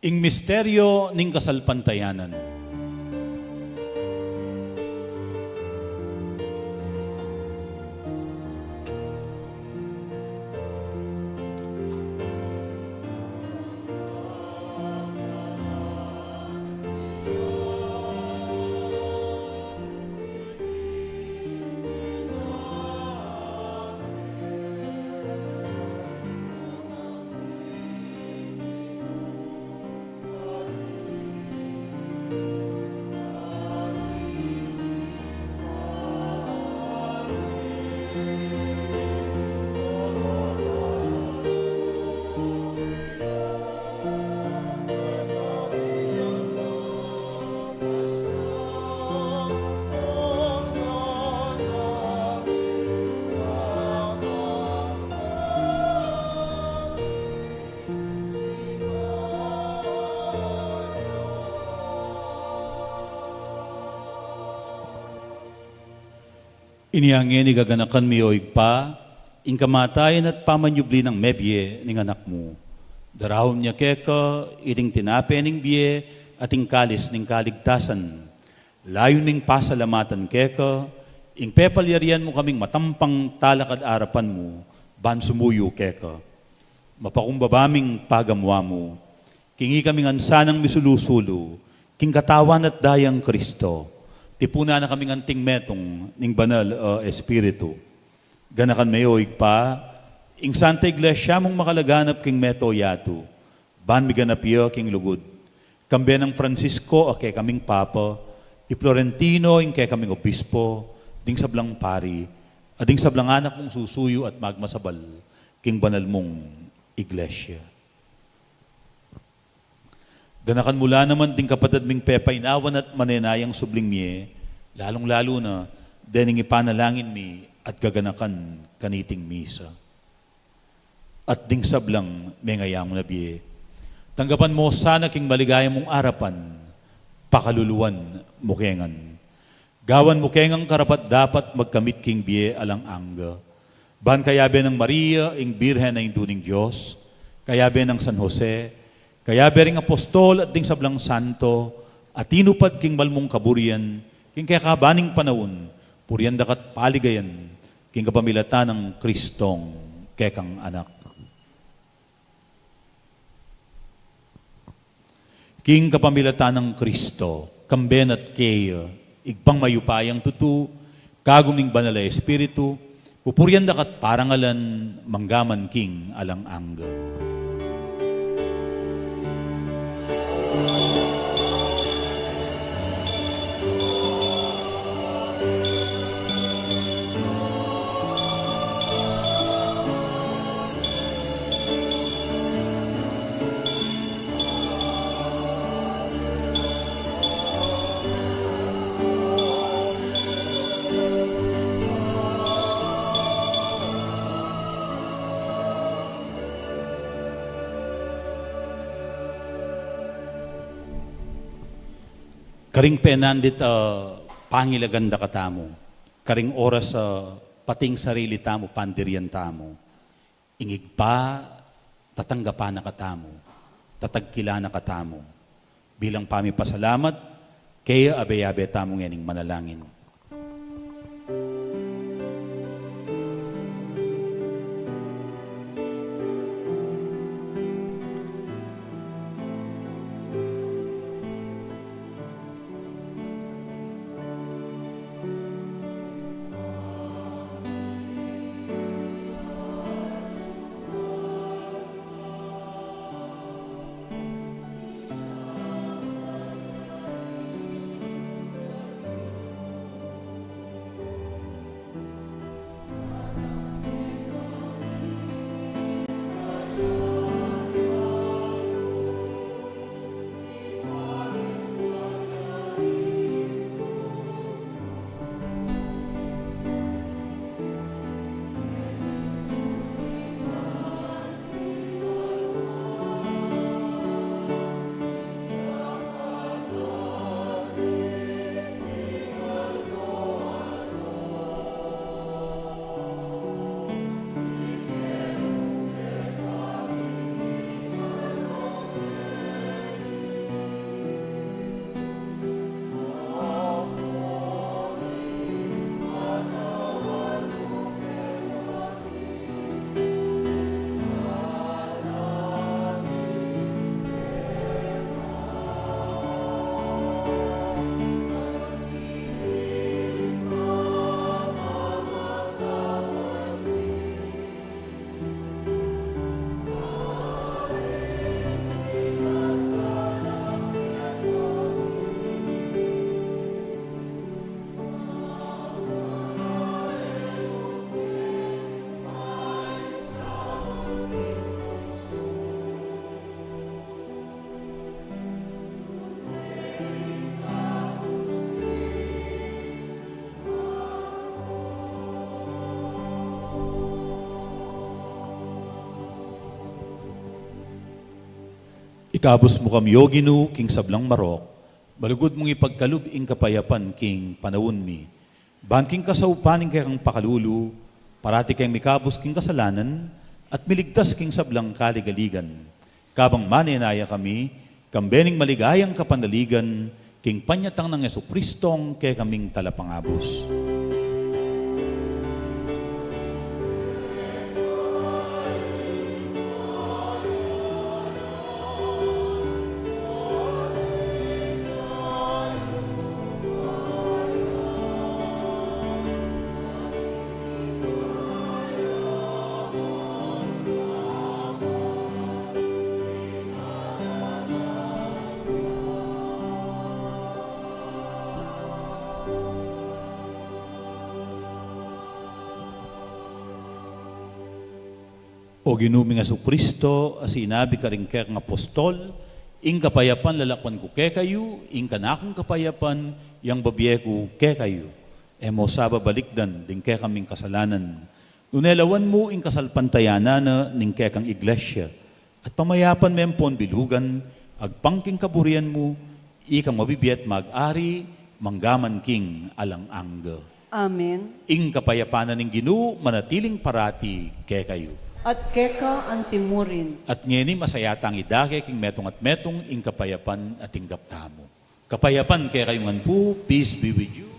Ing misteryo ning kasalpantayanan. Inya ngeni gaganakan mi, o Ibpa, ing kamatayan at pamanyubli nang mebie ning Anak mu. Daraun mi keka iting tinape ning bie at ing kalis ning kaligtasan. Layun ming pasalamatan keka ing pepalyarian mu kaming matampang talakad arapan mu ban sumuyu keka. Mapakumbaba ming pagamuan mu king ikami ngan sanang misulu-sulu king katawan at dayang Kristo. Tipunan na kaming anting metung ning Banal a Espiritu. Ganakan me, o Ibpa, ing Santa Iglesia mung makalaganap king mabilug a yatu, ban miganap ya king lugud. Kambe nang Francisco a kekaming Papa, i Florentino ing kekaming Obispo, ding sablang pari, at ding sablang anak mung susuyu at magmasabal king banal mung Iglesia. Ganakan mu la naman ding kapatad ming pepainawan at manenayang subling mie, lalung-lalu na dening ipanalangin mi at gaganakan kaniting misa. At ding sablang mengayangu na bie, tanggapan mu sana king maligaya mung arapan, pakaluluan mu ke ngan. Gawan mu ke ngang karapat-dapat magkamit king bie alang angga. Ban kayabe nang Maria, ing Birhen a Indu ning Dios, kayabe nang San Jose, kayabe ring apostol at ding sablang santo, a tinupad king malmung kaburian, king kekaban ning panaun, purian da ka't paligayan, king kapamilatan nang Kristong kekang Anak. King kapamilatan nang Kristo, kambe na at keya, Ibpang mayupayang tutu, kagum ning Banal a Espiritu, pupurian da ka't parangalan, mangga man king alang angga. Karing penandit a pangilagan da katamu, karing oras a pati ing sarili tamu pandirian tamu, ing Ibpa tatanggapan na katamu, tatagkilan na katamu. Bilang pamipasalamat keya, abe-abe tamu ngening manalangin. Ikabus mu kami, O Ginu, king sablang marok, malugud mung ipagkalub ing kapayapan king panaun mi. Ban king kasaupan ning kekang pakalulu, parati keng mikabus king kasalanan, at miligtas king sablang kaligaligan. Kabang manenaya kami, kambe ning maligayang kapanaligan, king panyatang nang Jesucristong kekaming talapangabus. O Ginu ming Jesucristo, a sinabi karing kekang apostol, ing kapayapan lalakwan ku kekayu, ing kanakung kapayapan yang bibie ku kekayu. E mu sa babalikdan ding kekaming kasalanan, nune lawan mu ing kasalpantayanan na ning kekang iglesia, at pamayapan me ampon bilugan, agpang king kaburian mu, ikang mabibie at mag-ari, mangga man king alang angga. Amen. Ing kapayapan na ning Ginu manatiling parati kekayu. At keka antimurin. At ngeni masaya tang idake king metung at metung ing kapayapan a tinggap tamu. Kapayapan kekayu ngan pu, peace be with you.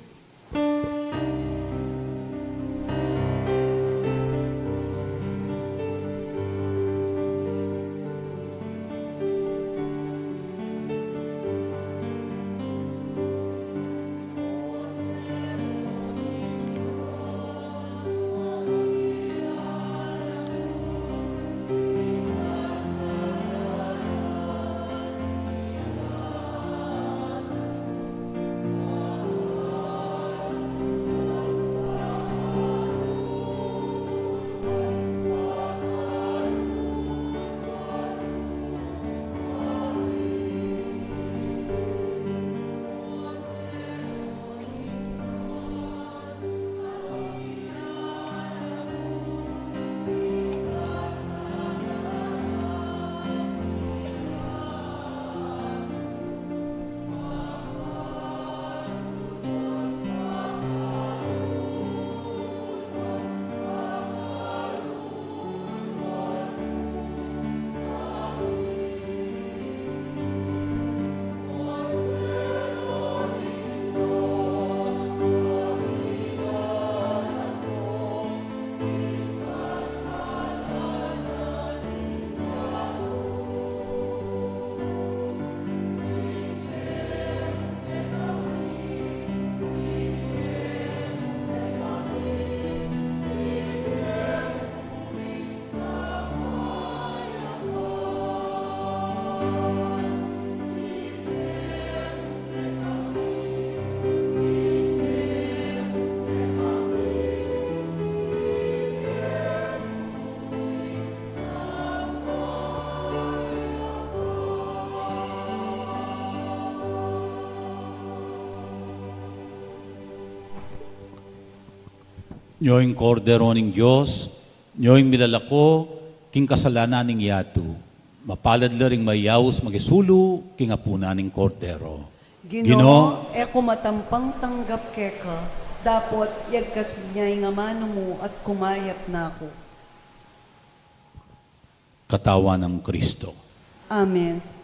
Nyo ing Kordero ning Dios, nyo ing milalako king kasalanan ning yatu. Mapalad la ring mayaus makisulu king apunan ning Kordero. Ginu, Ginu, e ku matampang tanggap keka, dapot yagkas mu ing amanu mu at kumayap na ku. Katawan nang Kristo. Amen.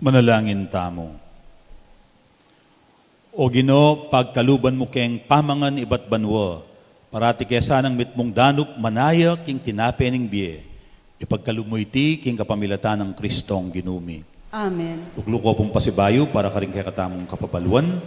Manalangin tamu. O Ginu, pagkaluban mu keng pamangan ibat banua, parati ke sanang mitmung danup manaya king tinape ning bie. Ipagkalub mu iti king kapamilatan nang Kristong Ginu mi. Amen. Tuklu ku pung pasibayu para karing kekatamung kapabaluan.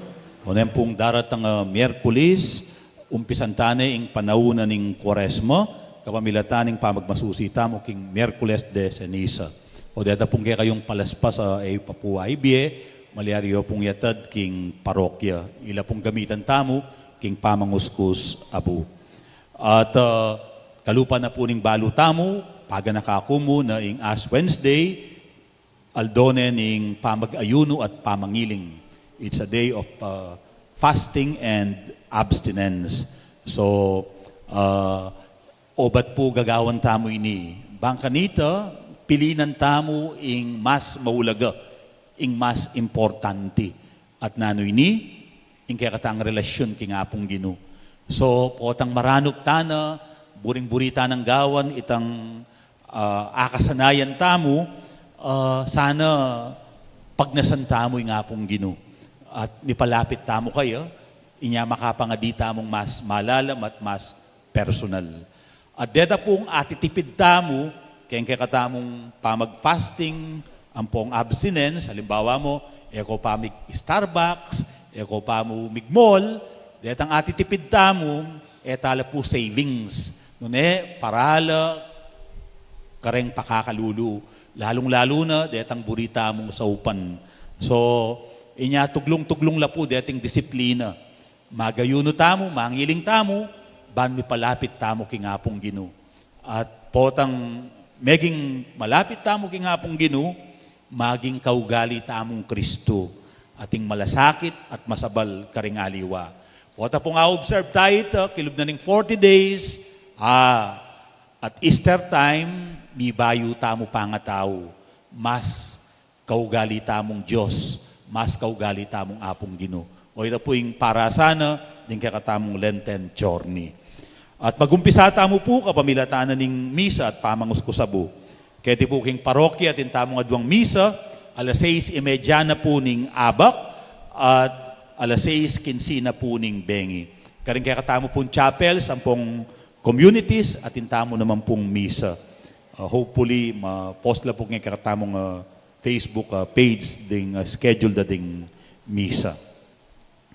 O neng pung daratang a Miyerkules, umpisan ta ne ing panaun na ning Kuaresma, kapamilatan ning pamagmasusi tamu king Miyerkules de Ceniza. O deta pung kekayung palaspas a e pa pu aibie, malyari yu pung yatad king parokya. Ila pung gamitan tamu king pamanguskus abu. At ah, kalupa na pu ning balu tamu, paganaka ku mu na ing Ash Wednesday, aldo ne ning pamag-ayunu at pamangiling. It's a day of uh, fasting and abstinence. So, uh, obat pu gagawan tamu ini. Bang kanita, pilinan tamu ing mas maulaga, ing mas importante. At nanu ini, ing kekatang relasyun king Apung Ginu. So, potang maranup ta na, buring-buri ta nang gawan itang ah, akasanayan tamu, ah, sana pagnasan tamu ing Apung Ginu. At mipalapit tamu kaya, inya makapangadi tamung mas malalam at mas personal. At deta pung atitipid tamu, keng kekatamung pamag-fasting, ampong abstinence, halimbawa mu, e ko pa mig-Starbucks, e ko pa mu mig-mall, detang atitipid tamu, e tala pu savings. Nune, para la kareng pakakalulu, lalung-lalu na detang buri tamung saupan. So, inya tuglung-tuglung la pu deting disiplina. Mag-ayunu tamu, mangiling tamu, ban mipalapit tamu king Apung Ginu. At potang meging malapit tamu king Apung Ginu, maging kaugali tamung Kristu, ating malasakit at masabal karing aliwa. Pota pung a-observe tayu ita, kilub na ning forty days, ah, at Easter time, mibayu tamu pangatau, mas kaugali tamung Dios, mas kaugali tamung Apung Ginu. O ita pu ing para sana, ding kekatamung Lenten journey. At magumpisa tamu pu, kapamilatan na ning misa at pamanguskus abu. Keti pu king parokya, atin tamung aduang misa, alas sais y media na pu ning abak, at alas sais kinse na pu ning bengi. Karing kekatamu pung chapel, ampong communities, atin tamu naman pung misa. Uh, hopefully, ma-post la pu king kekatamung, uh, Facebook, uh, page ding, uh, schedule da ding misa.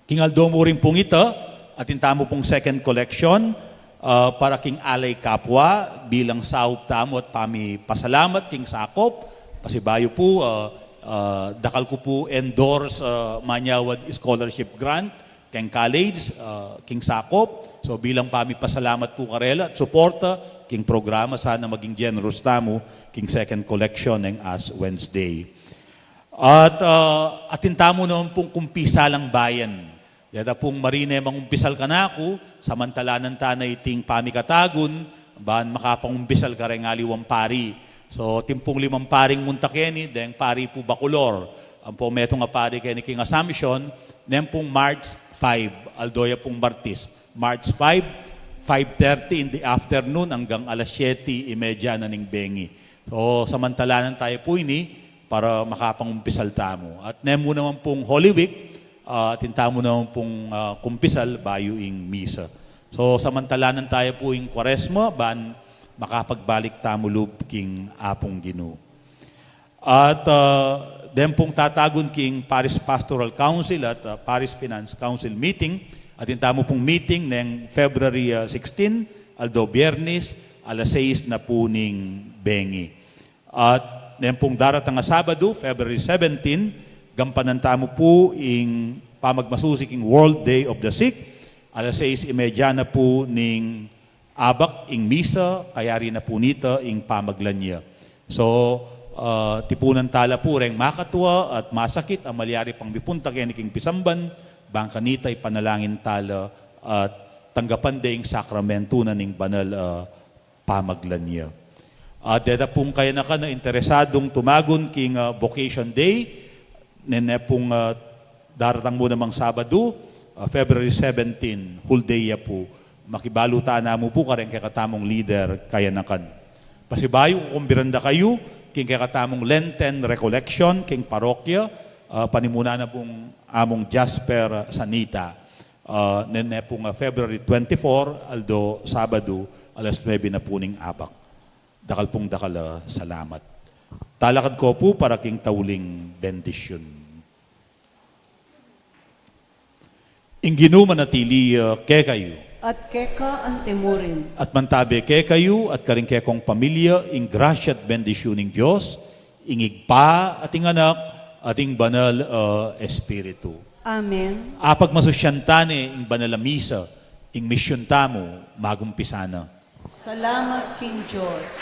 King aldo mu rin pung ita, atin tamu pung second collection, ah, para king Alay Kapwa, bilang saup tamu at pamipasalamat king sakop. Pasibayu pu, ah, ah, dakal ku pu endorse, ah, manyawad scholarship grant keng college, ah, king sakop. So, bilang pamipasalamat pu karela at suporta king programa, sana maging generous tamu king second collection neng Ash Wednesday. At, ah, atin tamu naman pung kumpisalang bayan. Deta pung marine mangumpisal kanaku, samantalanan ta na iting pamikatagun, ban makapangumpisal kareng aliwang pari. So, atin pung limang paring munta keni, deng pari pu Bacolor. Ampong metung a pari keni king Assumption, neng pung March five, aldo ya pung Martis. March five, five thirty in the afternoon anggang alas siyete y media na ning bengi. So, samantalanan tayu pu ini para makapangumpisal tamu. At nemu naman pung Holy Week, ah, atin tamu naman pung, ah, kumpisal bayu ing misa. So, samantalanan tayu pu ing Kuaresma, ban makapagbalik tamu lub king Apung Ginu. At, ah, den pung tatagun king Parish Pastoral Council at, ah, Parish Finance Council meeting, atin tamu pung meeting neng February, ah, sixteen, aldo Biyernes, alas sais na pu ning bengi. At neng pung daratang a Sabadu, February seventeen, gampanan tamu pu ing pamagmasusi king World Day of the Sick, alas sais y media na pu ning abak ing misa, kayari na pu nita ing pamaglanya. So, ah, tipunan tala pu reng makatua at masakit a malyari pang mipunta keni king pisamban, bang kanita ipanalangin tala at tanggapan de ing sakramentu na ning banal a pamaglanya. At deta pung kayanakan a interesadung tumagun king, ah, Vocation Day, nene pung, ah, daratang mu namang Sabadu, ah, February seventeen, whole day ya pu. Makibalu ta namu pu kareng kekatamung leader kayanakan. Pasibayu ku kung biranda kayu, king kekatamung Lenten Recollection king parokya, ah, panimunan na pung Among Jasper Sanita. Ah, nene pung, ah, February twenty-four, aldo Sabadu, alas nuebe na pu ning abak. Dakal pung dakal a salamat. Talakad ko pu para king tauling bendisyun. Ing Ginu manatili ya kekayu. At keka antimurin. At mantabe kekayu at karing kekong pamilya ing grasya at bendisyun ning Dios, ing Ibpa at ing Anak at ing Banal a Espiritu. Amen. Apagmasusyan tane ing Banal a Misa, ing misyun tamu magumpisa na. Salamat king Dios.